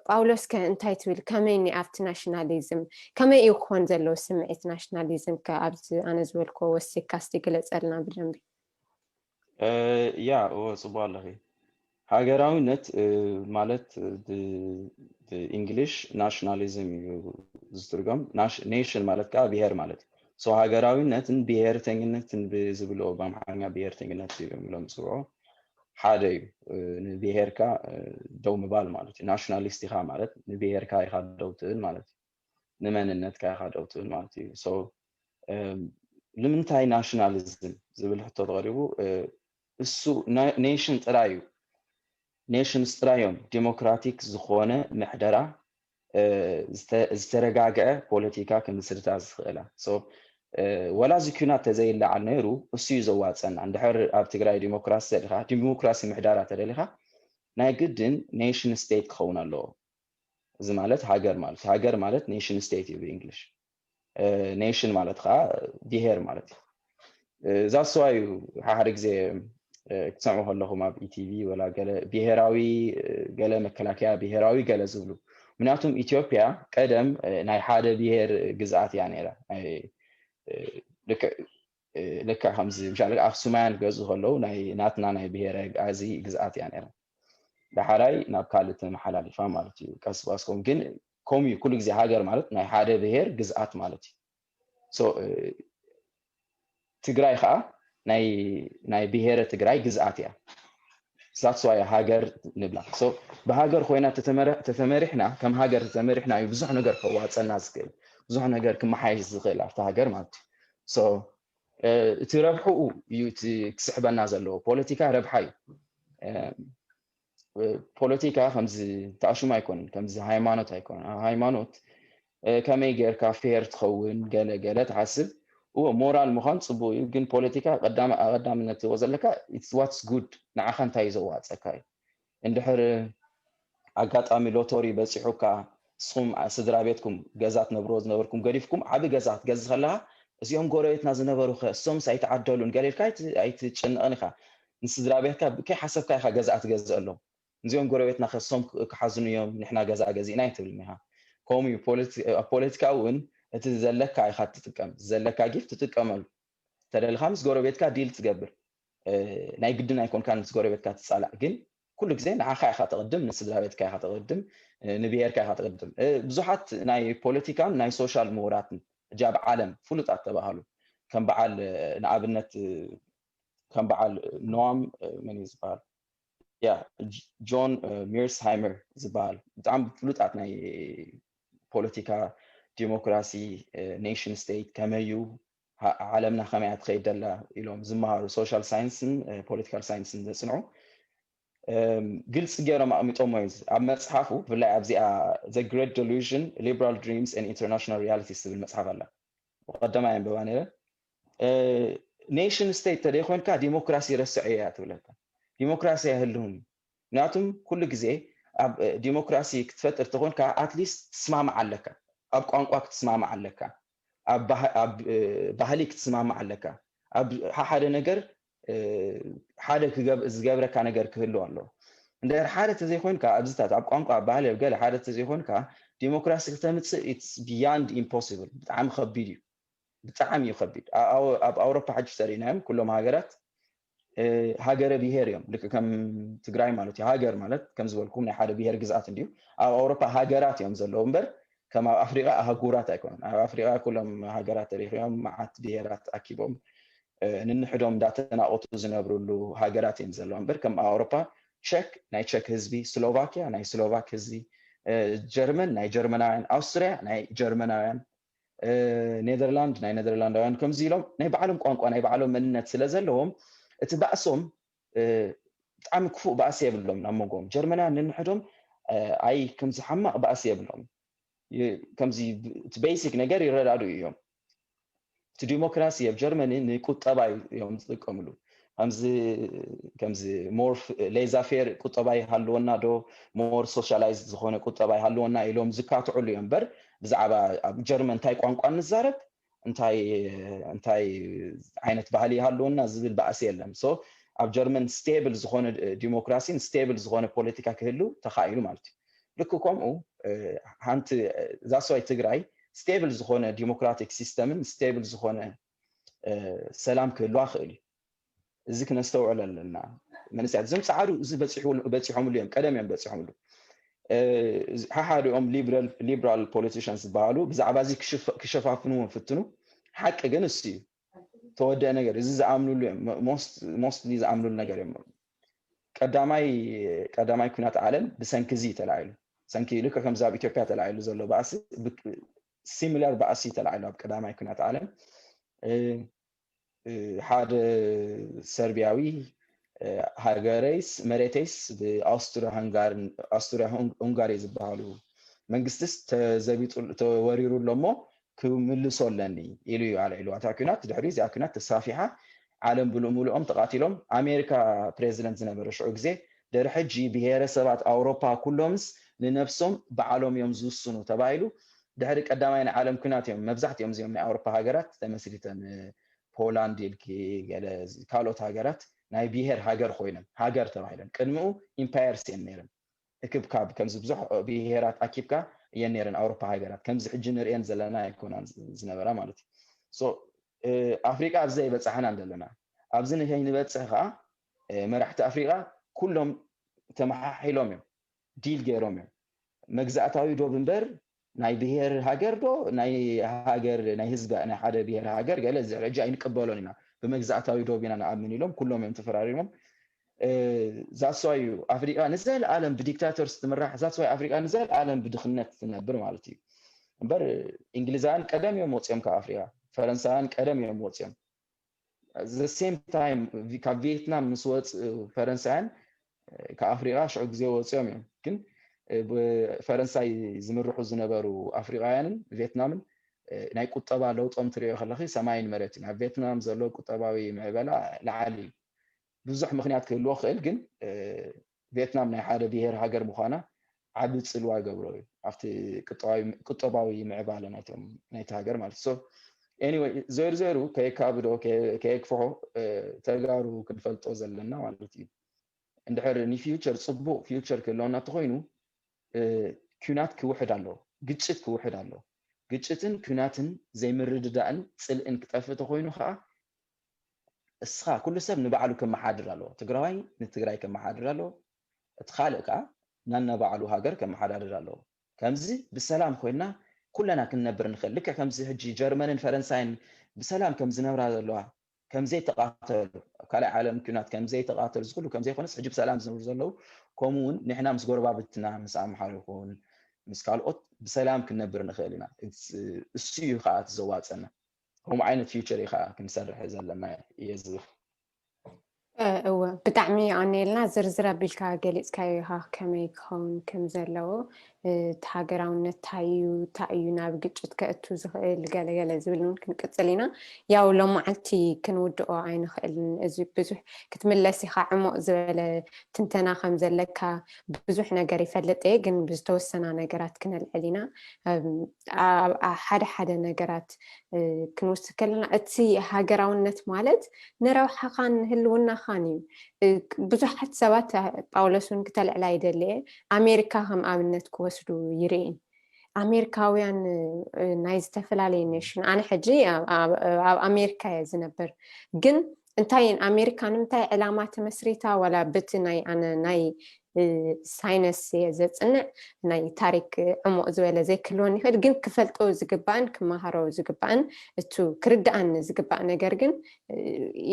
ጳውሎስ ከ እንታይ ትብል? ከመይ እኒ ኣብቲ ናሽናሊዝም ከመይ እዩ ክኾን ዘለዎ ስምዒት ናሽናሊዝም ከ ኣብዚ ኣነ ዝበልክዎ ወሲካ እስቲ ግለፀልና ብደንቢ። ያ እወ፣ ፅቡቅ ኣለኺ። ሃገራዊነት ማለት ብእንግሊሽ ናሽናሊዝም እዩ ዝትርጎም። ኔሽን ማለት ከዓ ብሄር ማለት እዩ። ሃገራዊነትን ብሄርተኝነትን ብዝብልዎ ብኣምሓርኛ ብሄርተኝነት እዮም ኢሎም ዝፅውዑ ሓደ እዩ። ንብሄርካ ደው ምባል ማለት እዩ። ናሽናሊስት ኢኻ ማለት ንብሄርካ ኢኻ ደው ትብል ማለት እዩ። ንመንነትካ ኢኻ ደው ትብል ማለት እዩ። ንምንታይ ናሽናሊዝም ዝብል ሕቶ ተቐሪቡ፣ እሱ ኔሽን ጥራይ እዩ። ኔሽንስ ጥራይ እዮም ዲሞክራቲክ ዝኾነ ምሕደራ፣ ዝተረጋግዐ ፖለቲካ ክምስርታ ዝኽእላ። ወላ እዚ ኲናት ተዘይለዓል ነይሩ እሱ እዩ ዘዋፀና። እንድሕር ኣብ ትግራይ ዲሞክራሲ ተደሊኻ፣ ዲሞክራሲ ምሕዳራ ተደሊኻ ናይ ግድን ኔሽን ስቴት ክኸውን ኣለዎ። እዚ ማለት ሃገር ማለት ሃገር ማለት ኔሽን ስቴት እዩ ብእንግሊሽ። ኔሽን ማለት ከዓ ብሄር ማለት እዩ። እዛ ስዋ እዩ ሓደ ግዜ ክትሰምዑ ከለኹም ኣብ ኢቲቪ ወላ ገለ ብሄራዊ ገለ መከላከያ ብሄራዊ ገለ ዝብሉ። ምክንያቱም ኢትዮጵያ ቀደም ናይ ሓደ ብሄር ግዝኣት እያ ነይራ። ልክዕ ከምዚ ምሻ ኣክሱማያን ክገዝኡ ከለዉ ናይ ናትና ናይ ብሄረ ኣዚ ግዝኣት እያ ነይራ። ዳሓራይ ናብ ካልእ ተመሓላሊፋ ማለት እዩ። ቀስ ብቀስ ከም ግን ከምኡ እዩ ኩሉ ግዜ ሃገር ማለት ናይ ሓደ ብሄር ግዝኣት ማለት እዩ። ትግራይ ከዓ ናይ ብሄረ ትግራይ ግዝኣት እያ። ሳትስዋይ ሃገር ንብላ። ብሃገር ኮይና ተተመሪሕና ከም ሃገር ተተመሪሕና እዩ ብዙሕ ነገር ከዋፀና ዝክእል ብዙሕ ነገር ክመሓየሽ ዝክእል ኣብቲ ሃገር ማለት እዩ። እቲ ረብሕኡ እዩ እቲ ክስሕበና ዘለዎ። ፖለቲካ ረብሓ እዩ። ፖለቲካ ከምዚ ተኣሽሙ ኣይኮነን፣ ከምዚ ሃይማኖት ኣይኮነን። ኣብ ሃይማኖት ከመይ ጌርካ ፌር ትኸውን ገለ ገለ ትሓስብ። እዎ ሞራል ምዃን ፅቡቅ እዩ፣ ግን ፖለቲካ ቀዳምነት ትህቦ ዘለካ it's what's good፣ ንዓኻ እንታይ እዩ ዘዋፀካ እዩ። እንድሕር ኣጋጣሚ ሎቶሪ በፂሑካ ንስኹም ስድራ ቤትኩም ገዛ ትነብርዎ ዝነበርኩም ገዲፍኩም ዓቢ ገዛ ክትገዝእ ከለካ እዚኦም ጎረቤትና ዝነበሩ ከ እሶምስ ኣይተዓደሉን ገለ ኢልካ ኣይትጭነቕን ኢኻ። ንስድራ ቤትካ ከይሓሰብካ ኢኻ ገዛ ትገዝአሎም። እዚኦም ጎረቤትና ከ እሶም ክሓዝኑ እዮም ንሕና ገዛ ገዚእና ኣይትብልን ኢኻ። ከምኡ እዩ ኣብ ፖለቲካ እውን እቲ ዘለካ ኢኻ ትጥቀም፣ ዘለካ ጊፍት ትጥቀመሉ። ተደልኻ ምስ ጎረቤትካ ዲል ትገብር። ናይ ግድን ኣይኮንካን ምስ ጎረቤትካ ትፃላእ፣ ግን ኩሉ ግዜ ንዓኻ ኢኻ ተቕድም፣ ንስድራ ቤትካ ኢኻ ተቕድም፣ ንብሄርካ ኢኻ ተቕድም። ብዙሓት ናይ ፖለቲካን ናይ ሶሻል ምሁራትን ሕጂ ኣብ ዓለም ፍሉጣት ተባሃሉ ከም በዓል ንኣብነት ከም በዓል ኖዋም መን እዩ ዝበሃል? ያ ጆን ሚርስሃይመር ዝበሃል ብጣዕሚ ፍሉጣት ናይ ፖለቲካ ዲሞክራሲ ኔሽን ስቴት ከመዩ ዓለምና ከመይ እያ ትኸይድ ደላ ኢሎም ዝመሃሩ ሶሻል ሳይንስን ፖለቲካል ሳይንስን ዘፅንዑ ግልፂ ገይሮም ኣቕሚጦሞ እዩ። ኣብ መፅሓፉ ብፍላይ ኣብዚኣ The Great Delusion, Liberal Dreams and International Realities ትብል መፅሓፍ ኣላ። ብቀደማይ ኣንበባ ነይረ። ኔሽን ስቴት ተደይኮንካ ዲሞክራሲ ረስዐ እያ ትብለካ። ዲሞክራሲ ኣይህልውን እዩ። ምክንያቱም ኩሉ ግዜ ኣብ ዲሞክራሲ ክትፈጥር ተኾንካ ኣትሊስት ትስማማዕ ኣለካ። ኣብ ቋንቋ ክትስማማዕ ኣለካ። ኣብ ባህሊ ክትስማማዕ ኣለካ። ኣብ ሓደ ነገር ሓደ ዝገብረካ ነገር ክህልው ኣለዎ። እንድሕር ሓደ ተዘይኮንካ ኣብዚታት ኣብ ቋንቋ ኣብ ባህሊ ኣብ ገለ ሓደ ተዘይኮንካ ዲሞክራሲ ክተምፅእ it's beyond impossible፣ ብጣዕሚ ከቢድ እዩ። ብጣዕሚ እዩ ከቢድ። ኣብ ኣውሮፓ ሕጂ ተሪእናዮም ኩሎም ሃገራት ሃገረ ብሄር እዮም። ልክ ከም ትግራይ ማለት እዩ። ሃገር ማለት ከም ዝበልኩም ናይ ሓደ ብሄር ግዝኣት እንድዩ። ኣብ ኣውሮፓ ሃገራት እዮም ዘለዉ እምበር ከም ኣብ ኣፍሪቃ ኣህጉራት ኣይኮኑን። ኣብ ኣፍሪቃ ኩሎም ሃገራት ተሪኽዮም መዓት ብሄራት ኣኪቦም ንንሕዶም እንዳተናቆቱ ዝነብርሉ ሃገራት እዮም ዘለዉ እምበር ከም ኣብ ኣውሮፓ ቸክ ናይ ቸክ ህዝቢ፣ ስሎቫኪያ ናይ ስሎቫክ ህዝቢ፣ ጀርመን ናይ ጀርመናውያን፣ ኣውስትሪያ ናይ ጀርመናውያን፣ ኔደርላንድ ናይ ኔደርላንዳውያን ከምዚ ኢሎም ናይ ባዕሎም ቋንቋ ናይ ባዕሎም መንነት ስለ ዘለዎም እቲ ባእሶም ብጣዕሚ ክፉእ ባእሲ የብሎም ናብ መንጎም። ጀርመናውያን ንንሕዶም ኣይ ከምዚ ሓማቕ ባእሲ የብሎም። ከምዚ እቲ ቤሲክ ነገር ይረዳዱ እዮም። እቲ ዲሞክራሲ ኣብ ጀርመኒ ንቁጠባ እዮም ዝጥቀምሉ። ከምዚ ሞር ሌዛ ፌር ቁጠባ ይሃልወና ዶ፣ ሞር ሶሻላይዝ ዝኾነ ቁጠባ ይሃልወና ኢሎም ዝካትዑሉ እዮም እምበር ብዛዕባ ኣብ ጀርመን እንታይ ቋንቋ ንዛረብ እንታይ እንታይ ዓይነት ባህሊ ይሃልወና ዝብል ባእሲ የለን። ሶ ኣብ ጀርመን ስቴብል ዝኾነ ዲሞክራሲን ስቴብል ዝኾነ ፖለቲካ ክህሉ ተኻኢሉ ማለት እዩ። ልክ ከምኡ ሓንቲ ዛስዋይ ትግራይ ስቴብል ዝኾነ ዲሞክራቲክ ሲስተምን ስቴብል ዝኾነ ሰላም ክህልዋ ክእል እዩ። እዚ ክነስተውዕል ኣለና። መንስያት እዞም ፃዕዱ እዚ በፂሖምሉ እዮም፣ ቀደም እዮም በፂሖምሉ። ሓሓዲኦም ሊብራል ፖለቲሽንስ ዝበሃሉ ብዛዕባ እዚ ክሸፋፍንዎ ፍትኑ። ሓቂ ግን እሱ እዩ ተወደአ ነገር፣ እዚ ዝኣምኑሉ እዮም፣ ሞስትሊ ዝኣምኑሉ ነገር እዮም። ቀዳማይ ቀዳማይ ኩናት ዓለም ብሰንኪ እዚ ተላዒሉ፣ ሰንኪ ልክዕ ከምዚ ኣብ ኢትዮጵያ ተላዒሉ ዘሎ ባእሲ ሲሚላር ባእሲ ተላዒሉ ኣብ ቀዳማይ ኩናት ዓለም ሓደ ሰርቢያዊ ሃገረይስ መሬተይስ ብኣውስትሪያ ኡንጋሪ ዝበሃሉ መንግስትስ ተዘቢጡ ተወሪሩ ኣሎ እሞ ክምልሶ ኣለኒ ኢሉ እዩ ኣልዒሉ። እታ ኩናት ድሕሪ እዚኣ ኩናት ተሳፊሓ ዓለም ብልሙልኦም ተቃቲሎም። ኣሜሪካ ፕሬዚደንት ዝነበረ ሽዑ ግዜ ድሕሪ ሕጂ ብሄረሰባት ኣውሮፓ ኩሎምስ ንነብሶም ባዕሎም እዮም ዝውስኑ ተባሂሉ። ድሕሪ ቀዳማይ ናይ ዓለም ኩናት እዮም መብዛሕትኦም እዚኦም ናይ ኣውሮፓ ሃገራት ተመስሪተን። ፖላንድ ኢልኪ ገለ ካልኦት ሃገራት ናይ ብሄር ሃገር ኮይነን ሃገር ተባሂለን። ቅድሚኡ ኢምፓየርስ እየን ነይረን። እክብካብ ከምዚ ብዙሕ ብሄራት ኣኪብካ እየን ነይረን ኣውሮፓ ሃገራት ከምዚ ሕጂ ንርእየን ዘለና ኣይኮናን ዝነበራ ማለት እዩ። ኣፍሪቃ ኣብዚ ኣይበፃሕናን ዘለና። ኣብዚ ንከይንበፅሕ ከዓ መራሕቲ ኣፍሪቃ ኩሎም ተመሓሒሎም እዮም ዲል ገይሮም እዮም። መግዛእታዊ ዶብ እምበር ናይ ብሄር ሃገር ዶ ናይ ሃገር ናይ ህዝቢ ናይ ሓደ ብሄር ሃገር ገለ እዚ ሕጂ ኣይንቅበሎን ኢና፣ ብመግዛእታዊ ዶብ ኢና ንኣምን ኢሎም ኩሎም እዮም ተፈራሪሞም። ዛስዋይ እዩ ኣፍሪቃ ንዘለኣለም ብዲክታተርስ ትምራሕ። ዛስዋይ ኣፍሪቃ ንዘለኣለም ብድኽነት ትነብር ማለት እዩ። እምበር እንግሊዛውያን ቀደም እዮም ወፂኦም ካብ ኣፍሪቃ፣ ፈረንሳውያን ቀደም እዮም ወፂኦም። The same time ካብ ቪየትናም ምስ ወፅኡ ፈረንሳውያን ካብ ኣፍሪቃ ሽዑ ግዜ ወፂኦም እዮም። ግን ብፈረንሳይ ዝምርሑ ዝነበሩ ኣፍሪቃውያንን ቪየትናምን ናይ ቁጠባ ለውጦም ትሪኦ ከለኺ ሰማይን መሬትን። ኣብ ቪየትናም ዘሎ ቁጠባዊ ምዕበላ ላዓሊ እዩ። ብዙሕ ምክንያት ክህልዎ ክእል፣ ግን ቪየትናም ናይ ሓደ ብሄር ሃገር ምዃና ዓቢ ፅልዋ ይገብሮ እዩ ኣብቲ ቁጠባዊ ምዕባለ ናይቲ ሃገር ማለት። So anyway ዞይሩ ዞይሩ ከየካብዶ ከየክፍሖ ተጋሩ ክንፈልጦ ዘለና ማለት እዩ። እንድሕር ንፊውቸር ፅቡቅ ፊውቸር ክህልወና እንተኮይኑ ኩናት ክውሕድ ኣለዎ፣ ግጭት ክውሕድ ኣለዎ። ግጭትን ኩናትን ዘይምርድዳእን ፅልእን ክጠፍእ ተኮይኑ ከዓ እስኻ ኩሉ ሰብ ንባዕሉ ከመሓድር ኣለዎ። ትግራዋይ ንትግራይ ከመሓድር ኣለዎ። እቲ ካልእ ከዓ ናናባዕሉ ሃገር ከመሓዳድር ኣለዎ። ከምዚ ብሰላም ኮይና ኩለና ክንነብር ንኽእል። ልክዕ ከምዚ ሕጂ ጀርመንን ፈረንሳይን ብሰላም ከም ዝነብራ ዘለዋ ከም ዘይተቓተሉ፣ ኣብ ካልኣይ ዓለም ኩናት ከም ዘይተቓተሉ፣ እዚ ኩሉ ከም ዘይኮነስ ሕጂ ብሰላም ዝነብሩ ዘለዉ፣ ከምኡ እውን ንሕና ምስ ጎረባብትና ምስ ኣምሓሩ ይኹን ምስ ካልኦት ብሰላም ክንነብር ንኽእል ኢና። እሱ እዩ ከዓ እቲ ዘዋፀና። ከምኡ ዓይነት ፊውቸር እዩ ከዓ ክንሰርሕ ዘለና እየ ዝብል። እወ፣ ብጣዕሚ ኣነ ኢልና ዝርዝር ኣቢልካ ገሊፅካዮ ኢኻ ከመይ ክኸውን ከም ዘለዎ። እቲ ሃገራውነት እንታይ እዩ፣ እንታይ እዩ ናብ ግጭት ከእቱ ዝኽእል፣ ገለገለ ዝብል እውን ክንቅፅል ኢና። ያው ሎመዓልቲ ክንውድኦ ኣይንኽእልን። እዚ ብዙሕ ክትምለስ ኢኻ፣ ዕሙቕ ዝበለ ትንተና ከም ዘለካ ብዙሕ ነገር ይፈልጥ እየ፣ ግን ብዝተወሰና ነገራት ክነልዕል ኢና። ሓደ ሓደ ነገራት ክንወስድ ከለና እቲ ሃገራውነት ማለት ንረብሓኻን ንህልውናኻን እዩ። ብዙሓት ሰባት ጳውሎስ እውን ክተልዕላ ይደሊ እየ ኣሜሪካ ከም ኣብነት ክወስዱ ይርኢ። ኣሜሪካውያን ናይ ዝተፈላለየ ኔሽን ኣነ ሕጂ ኣብ ኣሜሪካ እየ ዝነብር፣ ግን እንታይ ኣሜሪካ ንምንታይ ዕላማ ተመስሪታ ዋላ ብቲ ናይ ኣነ ናይ ሳይነስ እየ ዘፅንዕ። ናይ ታሪክ ዕሙቕ ዝበለ ዘይክህልወኒ ይኽእል፣ ግን ክፈልጦ ዝግባእን ክመሃሮ ዝግባእን እቱ ክርድኣኒ ዝግባእ ነገር ግን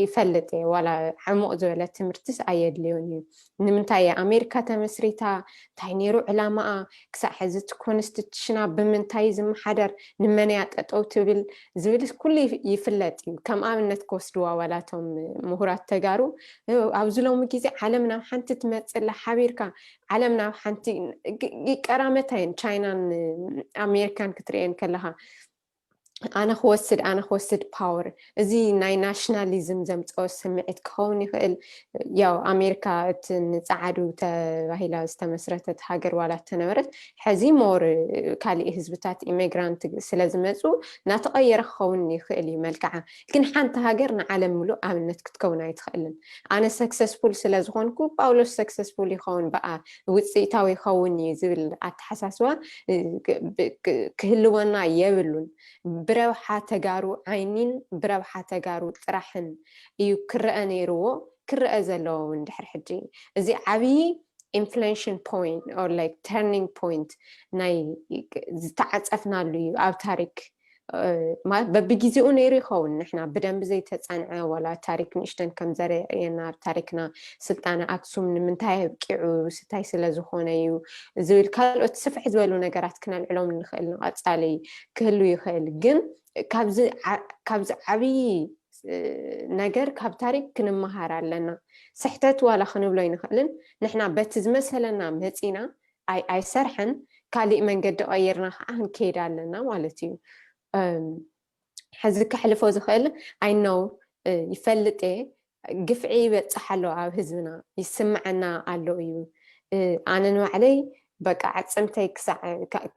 ይፈልጥ እየ። ዋላ ዕሙቕ ዝበለ ትምህርትስ ኣየድልዮን እዩ። ንምንታይ እያ ኣሜሪካ ተመስሪታ? እንታይ ነይሩ ዕላማኣ? ክሳዕ ሕዚ እቲ ኮንስቲቱሽና ብምንታይ ዝመሓደር፣ ንመንያ ጠጠው ትብል ዝብል ኩሉ ይፍለጥ እዩ። ከም ኣብነት ክወስድዋ ዋላቶም ምሁራት ተጋሩ፣ ኣብዚ ሎሚ ግዜ ዓለም ናብ ሓንቲ ትመፅላ ሓቢርካ፣ ዓለም ናብ ሓንቲ ይቀራመታ እየን። ቻይናን ኣሜሪካን ክትርእየን ከለካ፣ ኣነ ክወስድ ኣነ ክወስድ ፓወር፣ እዚ ናይ ናሽናሊዝም ዘምፀኦ ስምዒት ክኸውን ይኽእል። ያው ኣሜሪካ እቲ ንፀዓዱ ተባሂላ ዝተመስረተት ሃገር ዋላ ተነበረት፣ ሕዚ ሞር ካሊእ ህዝብታት ኢሚግራንት ስለ ዝመፁ እናተቐየረ ክኸውን ይኽእል እዩ መልክዓ። ግን ሓንቲ ሃገር ንዓለም ምሉእ ኣብነት ክትከውን ኣይትኽእልን። ኣነ ሰክሰስፉል ስለ ዝኾንኩ ጳውሎስ ሰክሰስፉል ይኸውን፣ ብኣ ውፅኢታዊ ይኸውን እዩ ዝብል ኣተሓሳስባ ክህልወና የብሉን። ብረብሓ ተጋሩ ዓይኒን ብረብሓ ተጋሩ ጥራሕን እዩ ክረአ ነይርዎ፣ ክረአ ዘለዎ እውን ድሕሪ ሕጂ። እዚ ዓብዪ ኢንፍሌንሽን ፖይንት ኦር ላይክ ተርኒንግ ፖይንት ናይ ዝተዓፀፍናሉ እዩ ኣብ ታሪክ። ማለት በብግዜኡ ነይሩ ይኸውን። ንሕና ብደንብ ዘይተፃንዐ ዋላ ታሪክ ንእሽተን ከም ዘርእየና ኣብ ታሪክና ስልጣነ ኣክሱም ንምንታይ ኣብቂዑ፣ ስታይ ስለ ዝኾነ እዩ ዝብል ካልኦት ስፍሕ ዝበሉ ነገራት ክነልዕሎም ንኽእል፣ ንቐፃሊ ክህሉ ይኽእል። ግን ካብዚ ዓብዪ ነገር ካብ ታሪክ ክንመሃር ኣለና። ስሕተት ዋላ ክንብሎ ኣይንኽእልን። ንሕና በቲ ዝመሰለና መፂና ኣይሰርሐን፣ ካሊእ መንገዲ ቀይርና ከዓ ክንከይድ ኣለና ማለት እዩ። ሕዚ ከሕልፎ ዝኽእል ኣይነው ይፈልጥ እየ፣ ግፍዒ ይበፅሕ ኣሎ ኣብ ህዝብና፣ ይስምዐና ኣሎ እዩ። ኣነ ንባዕለይ በቃ ዓፅምተይ ክሳዕ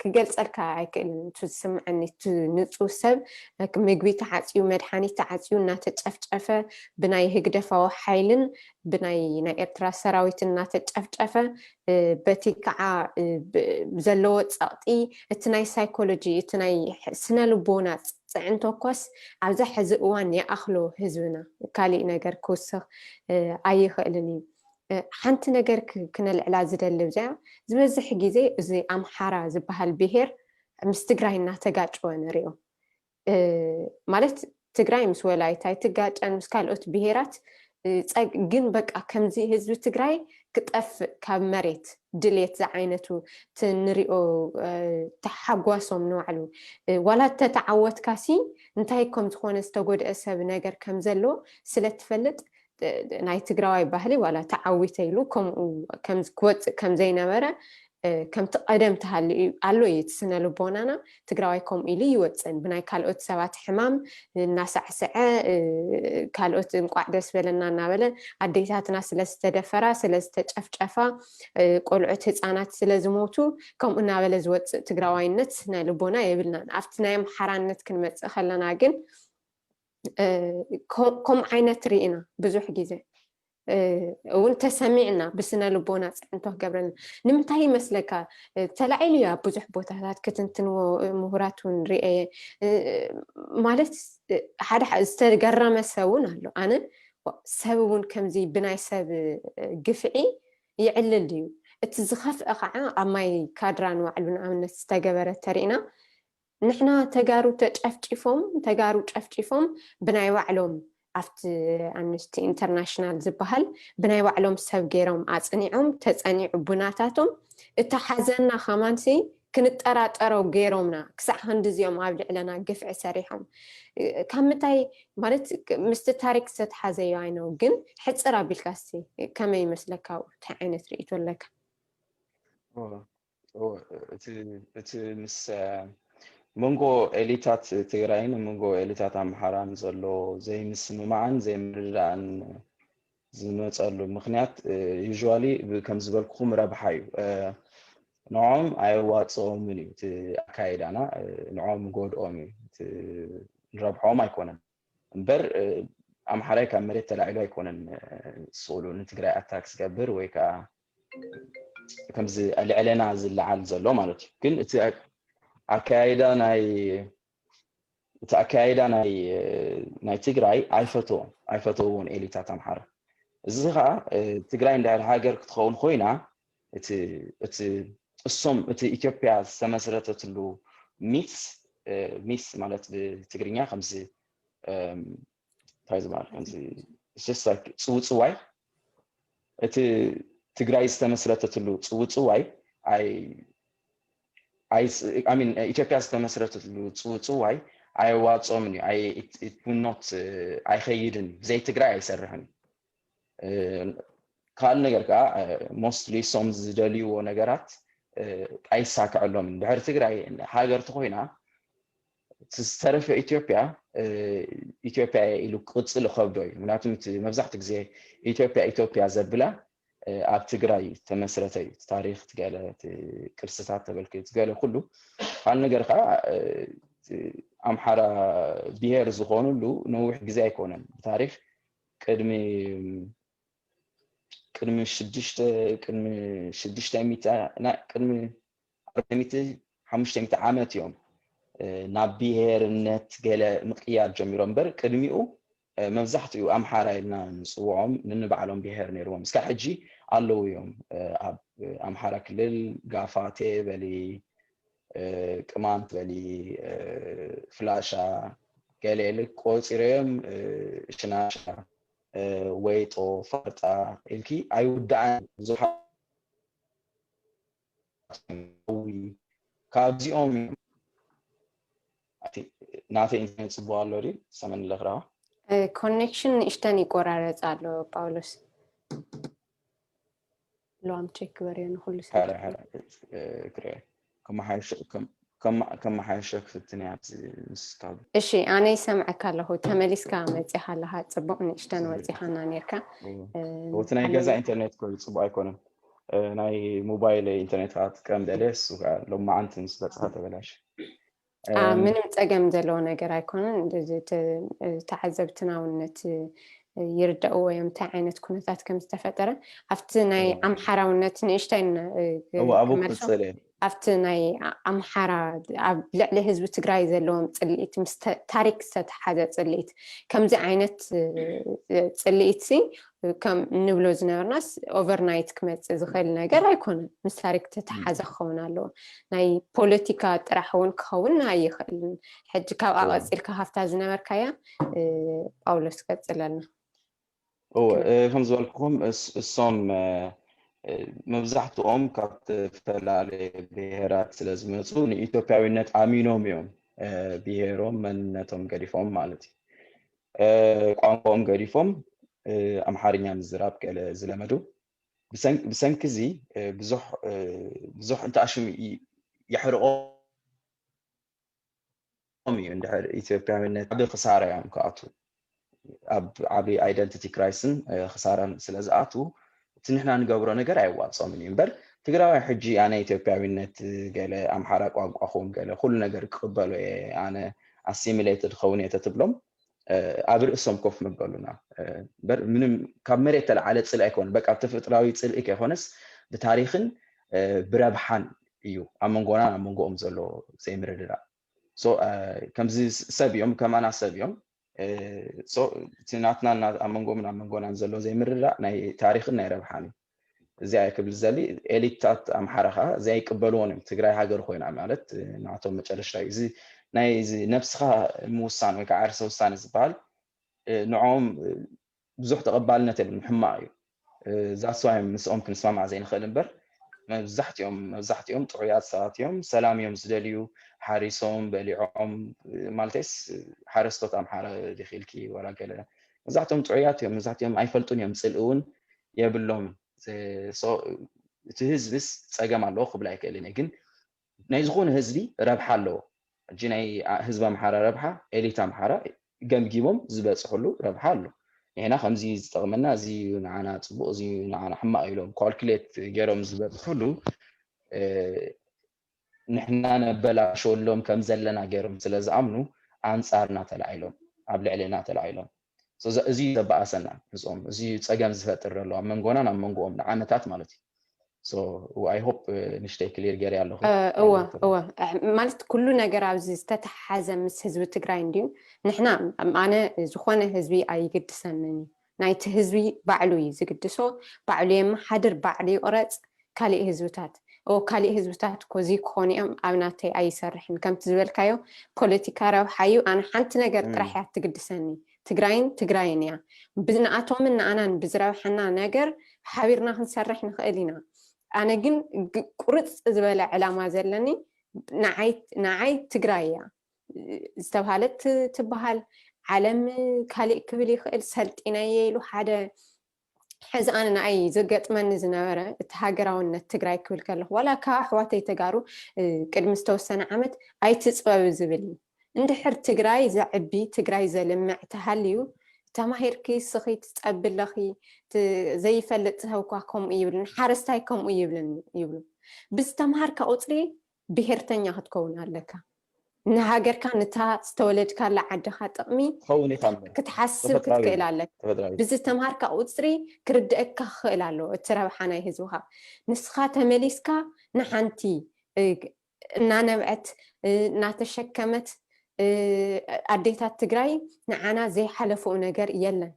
ክገልፀልካ ኣይክእልን። እቲ ዝስምዐኒ እቲ ንፁህ ሰብ ምግቢ ተዓፅዩ፣ መድሓኒት ተዓፅዩ፣ እናተጨፍጨፈ ብናይ ህግደፋዊ ሓይልን ብናይ ናይ ኤርትራ ሰራዊት እናተጨፍጨፈ፣ በቲ ከዓ ዘለዎ ፀቕጢ፣ እቲ ናይ ሳይኮሎጂ፣ እቲ ናይ ስነ ልቦና ፅዕንቶ ኮስ ኣብዛ ሕዚ እዋን ይኣኽሎ ህዝብና። ካሊእ ነገር ክውስኽ ኣይኽእልን እዩ። ሓንቲ ነገር ክነልዕላ ዝደሊ ብዚኣ፣ ዝበዝሕ ግዜ እዚ ኣምሓራ ዝበሃል ብሄር ምስ ትግራይ እናተጋጨወ ንሪኦ። ማለት ትግራይ ምስ ወላይታ ኣይትጋጨን፣ ምስ ካልኦት ብሄራት፣ ግን በቃ ከምዚ ህዝቢ ትግራይ ክጠፍእ ካብ መሬት ድሌት ዝዓይነቱ ንሪኦ፣ ተሓጓሶም ንባዕሉ። ዋላ ተተዓወትካሲ እንታይ ከም ዝኾነ ዝተጎድአ ሰብ ነገር ከም ዘሎ ስለ ትፈልጥ፣ ናይ ትግራዋይ ባህሊ ዋላ ተዓዊተ ኢሉ ከምኡ ክወፅእ ከም ዘይነበረ፣ ከምቲ ቀደም ተሃልዩ ኣሎ እዩ እቲ ስነ ልቦናና። ትግራዋይ ከምኡ ኢሉ ይወፅን፣ ብናይ ካልኦት ሰባት ሕማም እናሳዕስዐ፣ ካልኦት እንቋዕ ደስ በለና እናበለ፣ ኣዴታትና ስለ ዝተደፈራ፣ ስለ ዝተጨፍጨፋ፣ ቆልዑት ህፃናት ስለ ዝሞቱ፣ ከምኡ እናበለ ዝወፅእ ትግራዋይነት ስነ ልቦና የብልናን። ኣብቲ ናይ ኣምሓራነት ክንመፅእ ከለና ግን ከምኡ ዓይነት ርኢና ብዙሕ ግዜ እውን ተሰሚዕና፣ ብስነ ልቦና ፅዕንቶ ክገብረና። ንምንታይ ይመስለካ? ተላዒሉ እዩ ኣብ ብዙሕ ቦታታት ክትንትንዎ፣ ምሁራት እውን ርኤየ። ማለት ሓደ ዝተገረመ ሰብ እውን ኣሎ። ኣነ ሰብ እውን ከምዚ ብናይ ሰብ ግፍዒ ይዕልል ድዩ? እቲ ዝኸፍአ ከዓ ኣብ ማይ ካድራ ንባዕሉ ንኣብነት ዝተገበረ ተሪእና፣ ንሕና ተጋሩ ተጨፍጪፎም፣ ተጋሩ ጨፍጪፎም ብናይ ባዕሎም ኣብቲ ኣምነስቲ ኢንተርናሽናል ዝበሃል ብናይ ባዕሎም ሰብ ገይሮም ኣፅኒዖም፣ ተፀኒዑ ቡናታቶም። እታ ሓዘንና ከማንሲ ክንጠራጠሮ ገይሮምና፣ ክሳዕ ክንዲ እዚኦም ኣብ ልዕለና ግፍዒ ሰሪሖም። ካብ ምንታይ ማለት ምስቲ ታሪክ ዝተተሓዘ እዩ ኣይነው፣ ግን ሕፅር ኣቢልካ እስቲ ከመይ ይመስለካ? እንታይ ዓይነት ርእይቶ ኣለካ? እቲ ምስ መንጎ ኤሊታት ትግራይን መንጎ ኤሊታት ኣምሓራን ዘሎ ዘይምስምማዕን ዘይምርዳእን ዝመፀሉ ምክንያት፣ ዩዥዋሊ ከም ዝበልኩኹም ረብሓ እዩ። ንዖም ኣየዋፅኦምን እዩ እቲ ኣካይዳና፣ ንዖም ጎድኦም እዩ፣ ንረብሖም ኣይኮነን። እምበር ኣምሓራይ ካብ መሬት ተላዒሉ ኣይኮነን ስእሉ ንትግራይ ኣታክ ዝገብር ወይ ከዓ ከምዚ ልዕለና ዝለዓል ዘሎ ማለት እዩ። ግን እቲ ኣካያይዳ ናይ እቲ ኣካያይዳ ናይ ናይ ትግራይ ኣይፈትዎም ኣይፈትዎም ኤሊታት ኣምሓራ። እዚ ከዓ ትግራይ እንድሕር ሃገር ክትኸውን ኮይና እቲ እቲ እሶም እቲ ኢትዮጵያ ዝተመስረተትሉ ሚትስ፣ ሚትስ ማለት ብትግርኛ ከምዚ እንታይ ዝበሃል ከምዚ፣ ጽውጽዋይ፣ እቲ ትግራይ ዝተመስረተትሉ ጽውጽዋይ ኣይ ኢትዮጵያ ዝተመስረተትሉ ጽውጽዋይ ኣየዋፅኦምን እዩ። ኖት ኣይኸይድን እዩ። ብዘይ ትግራይ ኣይሰርሕን እዩ። ካልእ ነገር ከዓ ሞስትሊ ሶም ዝደልይዎ ነገራት ኣይሳክዐሎምን። ድሕሪ ትግራይ ሃገር ተኮይና ዝተረፈ ኢትዮጵያ ኢትዮጵያ ኢሉ ቅፅል ከብዶ እዩ። ምክንያቱም እቲ መብዛሕትኡ ግዜ ኢትዮጵያ ኢትዮጵያ ዘብላ ኣብ ትግራይ ተመስረተ እዩ። ታሪክ ትገለ ቅርስታት ተበልክ ትገለ ኩሉ ካልእ ነገር ከዓ ኣምሓራ ብሄር ዝኾኑሉ ነዊሕ ግዜ ኣይኮነን። ብታሪክ ቅድሚ ቅድሚ ሽዱሽተ ቅድሚ ሽዱሽተ ሚእቲ ቅድሚ ኣርባዕተ ሚእቲ ሓሙሽተ ሚእቲ ዓመት እዮም ናብ ብሄርነት ገለ ምቅያር ጀሚሮም እምበር ቅድሚኡ መብዛሕትኡ ኣምሓራ ኢልና ንፅውዖም ንንባዕሎም ብሄር ነይርዎም እስካብ ሕጂ ኣለዉ እዮም። ኣብ ኣምሓራ ክልል ጋፋቴ በሊ ቅማንት በሊ ፍላሻ ገለ ኢለ ቆፂረዮም ሽናሻ ወይጦ ፋርጣ ኢልኪ ኣይውዳእን ብዙሓት ካብዚኦም ናተይ ኢንተርኔት ፅቡቅ ኣሎ ድዩ ሰመን ለክራዋ ኮኔክሽን ንእሽተን ይቆራረፅ ኣሎ ጳውሎስ። ለዋም ቼክ ግበርዮ ንኩሉ ሰብ ክረዮ ከመሓየሸ ክፍትን እያ ኣብዚ ምስታብ እሺ ኣነ ይሰምዐካ ኣለኹ። ተመሊስካ መፂኻ ኣለኻ። ፅቡቅ ንእሽተን ወፂኻና ነርካ። እቲ ናይ ገዛ ኢንተርኔት ኮ ፅቡቅ ኣይኮነን። ናይ ሞባይል ኢንተርኔት ከዓ ጥቀም ደለ እሱ ከዓ ሎማዓንቲ ምስ በፅኻ ተበላሽ። ምንም ፀገም ዘለዎ ነገር ኣይኮነን። ተዓዘብትና እውን ነቲ ይርዳእዎ እዮም እንታይ ዓይነት ኩነታት ከም ዝተፈጠረ ኣብቲ ናይ ኣምሓራውነት ንእሽተይ ኣብኡ ክመልሶ ክፅል እየ ኣብቲ ናይ ኣምሓራ ኣብ ልዕሊ ህዝቢ ትግራይ ዘለዎም ፅልኢት ምስ ተ- ታሪክ ዝተተሓዘ ፅልኢት ከምዚ ዓይነት እ፣ ፅልኢት ሲ ከም እንብሎ ዝነበርናስ ኦቨርናይት ክመፅእ ዝኽእል ነገር ኣይኮነን። ምስ ታሪክ ተተሓዘ ክኸውን ኣለዎ። ናይ ፖለቲካ ጥራሕ እውን ክኸውን ኣይኽእልን። ሕጂ ካብኣ እዋ። ቀፂልካ ካብታ ዝነበርካያ እ፣ ጳውሎስ ቀፅለልና። እወ፣ እ፣ ከም ዝበልኩኹም እስ- እሶም እ፣ እ፣ መብዛሕትኦም ካብ ዝተፈላለየ ብሄራት ስለ ዝመፁ ንኢትዮጵያዊነት ኣሚኖም እዮም እ፣ ብሄሮም መንነቶም ገዲፎም ማለት እዩ። እ፣ ቋንቋኦም ገዲፎም እ፣ ኣምሓርኛ ምዝራብ ገለ ዝለመዱ ብሰን- ብሰንኪ እዚ እ፣ ብዙሕ እ፣ ብዙሕ እንተኣሽም ይ- የሕርቆም እዩ። እንድሕር ኢትዮጵያዊነት ዓቢ ክሳራ እዮም ክኣትዉ ኣብ ዓቢ ኣይደንቲቲ ክራይስን እ፣ ክሳራን ስለ ዝኣትዉ እቲ ንሕና ንገብሮ ነገር ኣየዋፅኦምን እዩ እምበር ትግራዋይ ሕጂ ኣነ ኢትዮጵያዊነት እ፣ ገለ ኣምሓራ ቋንቋኹም ገለ ኩሉ ነገር ክቕበሎ እየ ኣነ ኣሲሚሌትድ ኸውን እየ ተትብሎም እ፣ ኣብ ርእሶም ኮፍ መበሉና እ፣ እምበር ምንም ካብ መሬት ተለዓለ ፅልኢ ኣይኮነን። በቃ ተፈጥራዊ ፅልኢ ከይኮነስ ብታሪክን እ፣ ብረብሓን እዩ ኣብ መንጎናን ኣብ መንጎኦም ዘሎ ዘይምርድዳእ። ሶ እ፣ ከምዚ ሰብ እዮም ከማና ሰብ እዮም እ፣ ሶ እቲ ናትና እና- ኣብ መንጎምን ኣብ መንጎናን ዘሎ ዘይምርዳእ ናይ ታሪክን ናይ ረብሓን እዩ። እዚኣ ክብል ዝደሊ ኤሊትታት ኣምሓራ ከዓ እዚ ኣይቅበልዎን እዮም። ትግራይ ሃገር ኮይና ማለት ናቶም መጨረሽታ እዩ። እዚ ናይ እዚ ነብስኻ ምውሳን ወይ ከዓ ዓርሰ ውሳነ ዝበሃል እ፣ ንዕኦም እ፣ ብዙሕ ተቐባልነት የብሉን፣ ሕማቕ እዩ። እ፣ that's why ምስኦም ክንስማማዕ ዘይንኽእል እምበር መብዛሕትኦም መብዛሕትኦም ጥዑያት ሰባት እዮም፣ ሰላም እዮም ዝደልዩ፣ ሓሪሶም በሊዖም እ፣ ማለተይስ ሓረስቶት ኣምሓራ ዲኺ ኢልኪ ዋላ ገለ መብዛሕትኦም ጥዑያት እዮም፣ መብዛሕትኦም ኣይፈልጡን እዮም፣ ፅልኢ እውን የብሎምን። እ፣ so፣ እቲ ህዝብስ ፀገም ኣለዎ ክብል ኣይክእልን እየ፣ ግን ናይ ዝኾነ ህዝቢ ረብሓ ኣለዎ። ሕጂ ናይ ህዝቢ ኣምሓራ ረብሓ ኤሊት ኣምሓራ ገምጊሞም ዝበፅሕሉ ረብሓ ኣሎ። ንሕና ከምዚ ዝጠቕመና እዚ ንዓና ፅቡቕ እዚ ንዓና ሕማቕ ኢሎም ኳልኩሌት ገይሮም ዝበፅሕሉ ንሕና ነበላሸወሎም ከም ዘለና ገይሮም ስለ ዝኣምኑ ኣንፃርና ተላዒሎም ኣብ ልዕልና ተላዒሎም እዚ ዘበኣሰና ምስኦም እዚ ፀገም ዝፈጥር ዘሎ ኣብ መንጎናን ኣብ መንጎኦም ንዓመታት ማለት እዩ። I hope ንሽተይ ክሊር ገይረ ኣለኹ። እወ እወ ማለት ኩሉ ነገር ኣብዚ ዝተተሓዘ ምስ ህዝቢ ትግራይ እንድዩ። ንሕና ኣነ ዝኾነ ህዝቢ ኣይግድሰንን እዩ። ናይቲ ህዝቢ ባዕሉ እዩ ዝግድሶ። ባዕሉ የመሓድር፣ ባዕሉ ይቕረፅ። ካሊእ ህዝብታት። ኦ ካሊእ ህዝብታት እኮ እዚ ክኾኑ እዮም፣ ኣብ ናተይ ኣይሰርሕን። ከምቲ ዝበልካዮ ፖለቲካ ረብሓ እዩ። ኣነ ሓንቲ ነገር ጥራሕ እያ ትግድሰኒ፣ ትግራይን ትግራይን እያ። ብንኣቶምን ንኣናን ብዝረብሐና ነገር ሓቢርና ክንሰርሕ ንኽእል ኢና። ኣነ ግን ቁርፅ ዝበለ ዕላማ ዘለኒ ንዓይ ትግራይ እያ ዝተባሃለት ትበሃል። ዓለም ካሊእ ክብል ይኽእል፣ ሰልጢነየ ኢሉ ሓደ። ሕዚ ኣነ ንኣይ ዘገጥመኒ ዝነበረ እቲ ሃገራውነት ትግራይ ክብል ከለኹ፣ ዋላ ካብ ኣሕዋተይ ተጋሩ ቅድሚ ዝተወሰነ ዓመት ኣይትፅበቢ ዝብል እዩ። እንድሕር ትግራይ ዘዕቢ፣ ትግራይ ዘልምዕ ተሃልዩ፣ ተማሂርኪ ስኺ ትፀቢ ኣለኺ፣ ዘይፈልጥ ሰብ እኳ ከምኡ ይብልን፣ ሓረስታይ ከምኡ ይብልን ይብሉ። ብዝተምሃርካ ቁፅሪ ብሄርተኛ ክትከውን ኣለካ። ንሃገርካ፣ ንታ ዝተወለድካላ ዓድኻ ጥቕሚ ክትሓስብ ክትክእል ኣለካ። ብዝተምሃርካ ቁፅሪ ክርድእካ ክኽእል ኣለዎ እቲ ረብሓ ናይ ህዝብኻ። ንስኻ ተመሊስካ ንሓንቲ እናነብዐት እናተሸከመት ኣዴታት ትግራይ ንዓና ዘይሓለፍኡ ነገር የለን።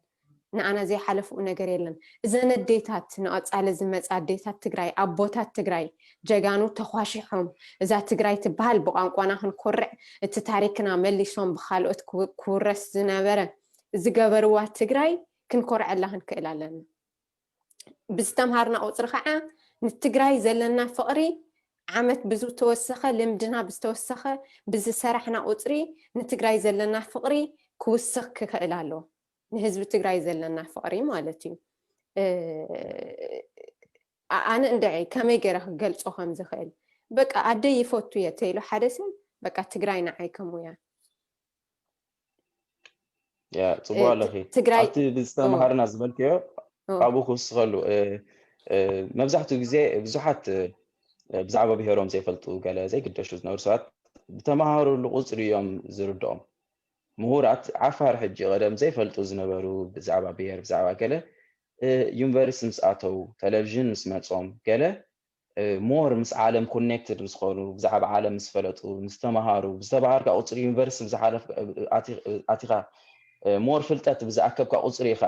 ንኣና ዘይሓለፍኡ ነገር የለን። እዘን ኣዴታት፣ ንቐፃሊ ዝመፃ ኣዴታት ትግራይ፣ ኣቦታት ትግራይ፣ ጀጋኑ ተኳሺሖም እዛ ትግራይ ትበሃል ብቋንቋና ክንኮርዕ፣ እቲ ታሪክና መሊሶም ብካልኦት ክውረስ ዝነበረ ዝገበርዋ ትግራይ ክንኮርዐላ ክንክእል ኣለና። ብዝተምሃርና ቁፅሪ ከዓ ንትግራይ ዘለና ፍቕሪ ዓመት ብዝተወሰኸ፣ ልምድና ብዝተወሰኸ፣ ብዝሰራሕና ቁፅሪ ንትግራይ ዘለና ፍቕሪ ክውስኽ ክኽእል ኣለዎ። ንህዝቢ ትግራይ ዘለና ፍቕሪ ማለት እዩ። ኣነ እንድዒ ከመይ ገይረ ክገልፆ ከም ዝኽእል፣ በቃ ኣደይ ይፈቱ እየ ተይሉ ሓደ ሰብ፣ በቃ ትግራይ ንዓይ ከምኡ እያ። ያ ፅቡቅ ኣለኺ። ትግራይ ኣብቲ ብዝተምሃርና ዝበልክዮ ኣብኡ ክውስኸሉ፣ መብዛሕትኡ ግዜ ብዙሓት ብዛዕባ ብሄሮም ዘይፈልጡ፣ ገለ ዘይግደሹ ዝነብሩ ሰባት ብተምሃሩሉ ቁፅሪ እዮም ዝርድኦም። ምሁራት ዓፋር ሕጂ ቀደም ዘይፈልጡ ዝነበሩ ብዛዕባ ብሄር፣ ብዛዕባ ገለ፣ ዩኒቨርሲቲ ምስ ኣተው፣ ቴሌቪዥን ምስ መጾም፣ ገለ ሞር ምስ ዓለም ኮኔክትድ ምስ ኾኑ፣ ብዛዕባ ዓለም ምስ ፈለጡ፣ ምስ ተምሃሩ፣ ብዝተምሃርካ ቁፅሪ፣ ዩኒቨርሲቲ ብዝሓለፍ ኣቲኻ ሞር ፍልጠት ብዝኣከብካ ቁፅሪ ኢኻ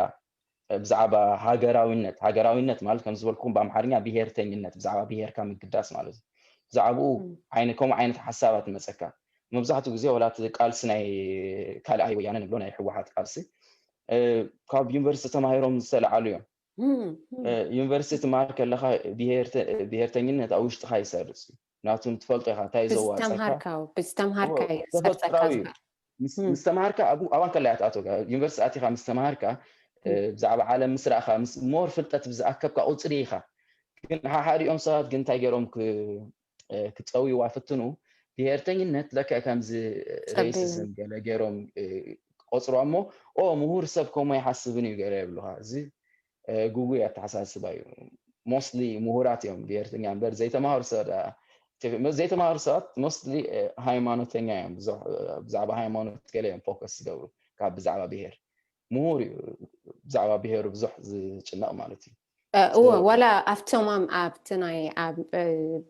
ብዛዕባ ሃገራዊነት፣ ሃገራዊነት ማለት ከም ዝበልኩም ብኣምሓርኛ ብሄርተኝነት፣ ብዛዕባ ብሄርካ ምግዳስ ማለት እዩ። ብዛዕባኡ ዓይነት፣ ከምኡ ዓይነት ሓሳባት ይመፀካ። መብዛሕትኡ ግዜ ወላ እቲ ቃልሲ ናይ ካልኣይ ወያነ ንብሎ ናይ ህወሓት ቃልሲ ካብ ዩኒቨርሲቲ ተማሂሮም ዝተለዓሉ እዮም። ዩኒቨርሲቲ ትማሃር ከለካ ብሄርተኝነት ኣብ ውሽጥካ ይሰርፅ እዩ። ናቱን ትፈልጦ ኢካ እንታይ ዘዋፀካ ብዝተምሃርካዮ ተፈጥራዊ እዩ። ምስ ተምሃርካ ኣብኡ ኣብኣ ከላ እያ ትኣትወካ። ዩኒቨርሲቲ ኣቲካ ምስ ተምሃርካ ብዛዕባ ዓለም ምስ ረእካ ሞር ፍልጠት ብዝኣከብካ ቁፅሪ ኢካ። ግን ሓሓዲኦም ሰባት ግን እንታይ ገይሮም ክፀውይዋ ፍትኑ ብሄርተኝነት ለክዕ ከምዚ ሬሲዝም ገለ ገይሮም ቆፅርዋ እሞ ኦ ምሁር ሰብ ከምኡ ኣይሓስብን እዩ ገለ የብሉካ። እዚ ጉጉይ ኣተሓሳስባ እዩ። ሞስትሊ ምሁራት እዮም ብሄርተኛ እምበር ዘይተማሃሩ ሰባት ዘይተማሃሩ ሰባት ሞስትሊ ሃይማኖተኛ እዮም። ብዛዕባ ሃይማኖት ገለ እዮም ፎከስ ዝገብሩ ካብ ብዛዕባ ብሄር። ምሁር እዩ ብዛዕባ ብሄሩ ብዙሕ ዝጭነቕ ማለት እዩ። እወ ዋላ ኣብቶም ኣብቲ ናይ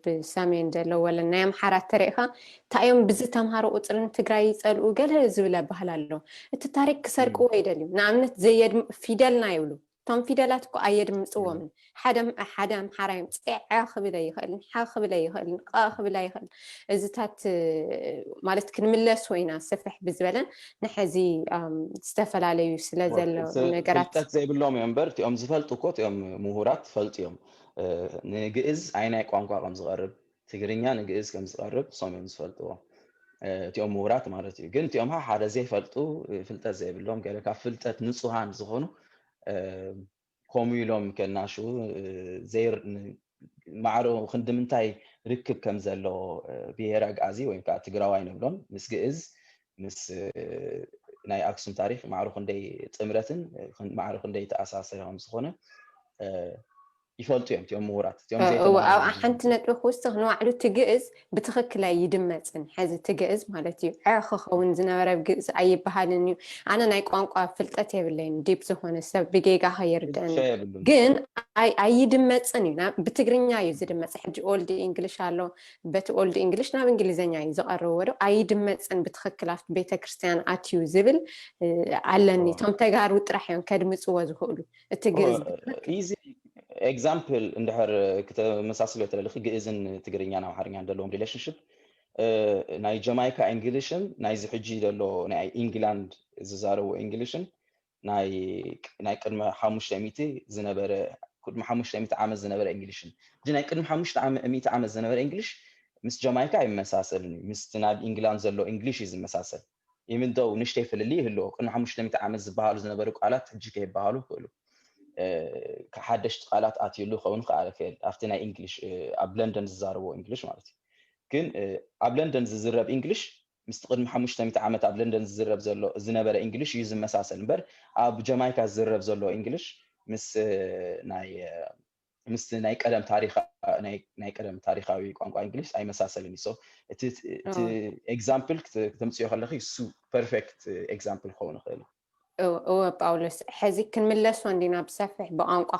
ብሰሜን ዘሎ ወለ ናይ ኣምሓራ ተሪእኻ እንታይ እዮም ብዚ ተምሃሮ ቁፅርን ትግራይ ይፀልኡ ገለ ዝብል ኣባህል ኣሎ። እቲ ታሪክ ክሰርቅዎ ይደልዩ። ንኣብነት ዘየድም ፊደልና ይብሉ። እቶም ፊደላት እኮ ኣየድምፅዎምን። ሓደ ሓደ ኣምሓራ እዮም ፂዐ ክብል ኣይኽእልን፣ ሓ ክብል ኣይኽእልን፣ ቐ ክብል ኣይኽእልን። እዚታት ማለት ክንምለስ ወይና ስፍሕ ብዝበለን ንሐዚ ዝተፈላለዩ ስለ ዘለዉ ነገራት ፍልጠት ዘይብሎም እዮም እምበር እቲኦም ዝፈልጡ እኮ እቲኦም ምሁራት ፈልጡ እዮም። ንግእዝ ኣይናይ ቋንቋ ከም ዝቐርብ ትግርኛ ንግእዝ ከም ዝቐርብ እሶም እዮም ዝፈልጥዎ። እቲኦም ምሁራት ማለት እዩ። ግን እቲኦም ሓደ ዘይፈልጡ ፍልጠት ዘይብሎም ገለ ካብ ፍልጠት ንፁሃን ዝኾኑ ከምኡ ኢሎም ከናሽው ማዕሮ ክንዲ ምንታይ ርክብ ከም ዘለዎ ብሄር ኣግኣዚ ወይ ከዓ ትግራዋይ ንብሎም ምስ ግእዝ ምስ ናይ ኣክሱም ታሪክ ማዕሮ ክንደይ ጥምረትን ማዕሮ ክንደይ ተኣሳሰረ ከም ዝኾነ ይፈልጡ እዮም እቲኦም ምሁራት። ኣብ ሓንቲ ነጥቢ ክውስኽ ንባዕሉ እቲ ግእዝ ብትኽክል ኣይድመፅን። ሕዚ እቲ ግእዝ ማለት እዩ ዐ ክኸውን ዝነበረ ግእዝ ኣይበሃልን እዩ። ኣነ ናይ ቋንቋ ፍልጠት የብለይን ዲፕ ዝኾነ ሰብ ብጌጋ ከየርድአኒ ግን ኣይድመፅን እዩ። ብትግርኛ እዩ ዝድመፅ። ሕጂ ኦልድ ኢንግሊሽ ኣሎ፣ በቲ ኦልድ ኢንግሊሽ ናብ እንግሊዝኛ እዩ ዝቐርብ ወዶ ኣይድመፅን ብትኽክል ኣብቲ ቤተክርስትያን ኣትዩ ዝብል ኣለኒ። እቶም ተጋሩ ጥራሕ እዮም ከድምፅዎ ዝኽእሉ። እቲ ግእዝ example እንድሕር ክተመሳስሎ ተለልኺ ግእዝን ትግርኛን ኣምሓርኛን ዘለዎም relationship ናይ ጀማይካ እንግሊሽን ናይዚ ሕጂ ዘሎ ናይ ኢንግላንድ ዝዛረቡ እንግሊሽን ናይ ቅድሚ ሓሙሽተ ሚእቲ ዝነበረ ቅድሚ ሓሙሽተ ሚእቲ ዓመት ዝነበረ እንግሊሽን እዚ ናይ ቅድሚ ሓሙሽተ ሚእቲ ዓመት ዝነበረ እንግሊሽ ምስ ጀማይካ ኣይመሳሰልን እዩ። ምስቲ ናብ ኢንግላንድ ዘሎ እንግሊሽ እዩ ዝመሳሰል። even though ንእሽተይ ፍልልይ ይህልዎ። ቅድሚ ሓሙሽተ ሚእቲ ዓመት ዝበሃሉ ዝነበሩ ቃላት ሕጂ ከይበሃሉ ይኽእሉ። ሓደሽቲ ቃላት ኣትዩሉ ክኸውን ክኣለ ክእል ኣብቲ ናይ እንግሊሽ ኣብ ለንደን ዝዛረብዎ እንግሊሽ ማለት እዩ። ግን ኣብ ለንደን ዝዝረብ እንግሊሽ ምስቲ ቅድሚ ሓሙሽተ ሚእቲ ዓመት ኣብ ለንደን ዝዝረብ ዘሎ ዝነበረ እንግሊሽ እዩ ዝመሳሰል እምበር ኣብ ጀማይካ ዝዝረብ ዘሎ እንግሊሽ ምስ ናይ ምስቲ ናይ ቀደም ታሪኻ ናይ ናይ ቀደም ታሪኻዊ ቋንቋ እንግሊዝ ኣይመሳሰልን እዩ። So እቲ እቲ example ክተ- ክተምፅዮ ከለኺ እሱ perfect example ክኸውን ይኽእል እዩ። እወ እወ ጳውሎስ፣ ሕዚ ክንምለሶ እንዲና ብሰፊሕ ብቋንቋ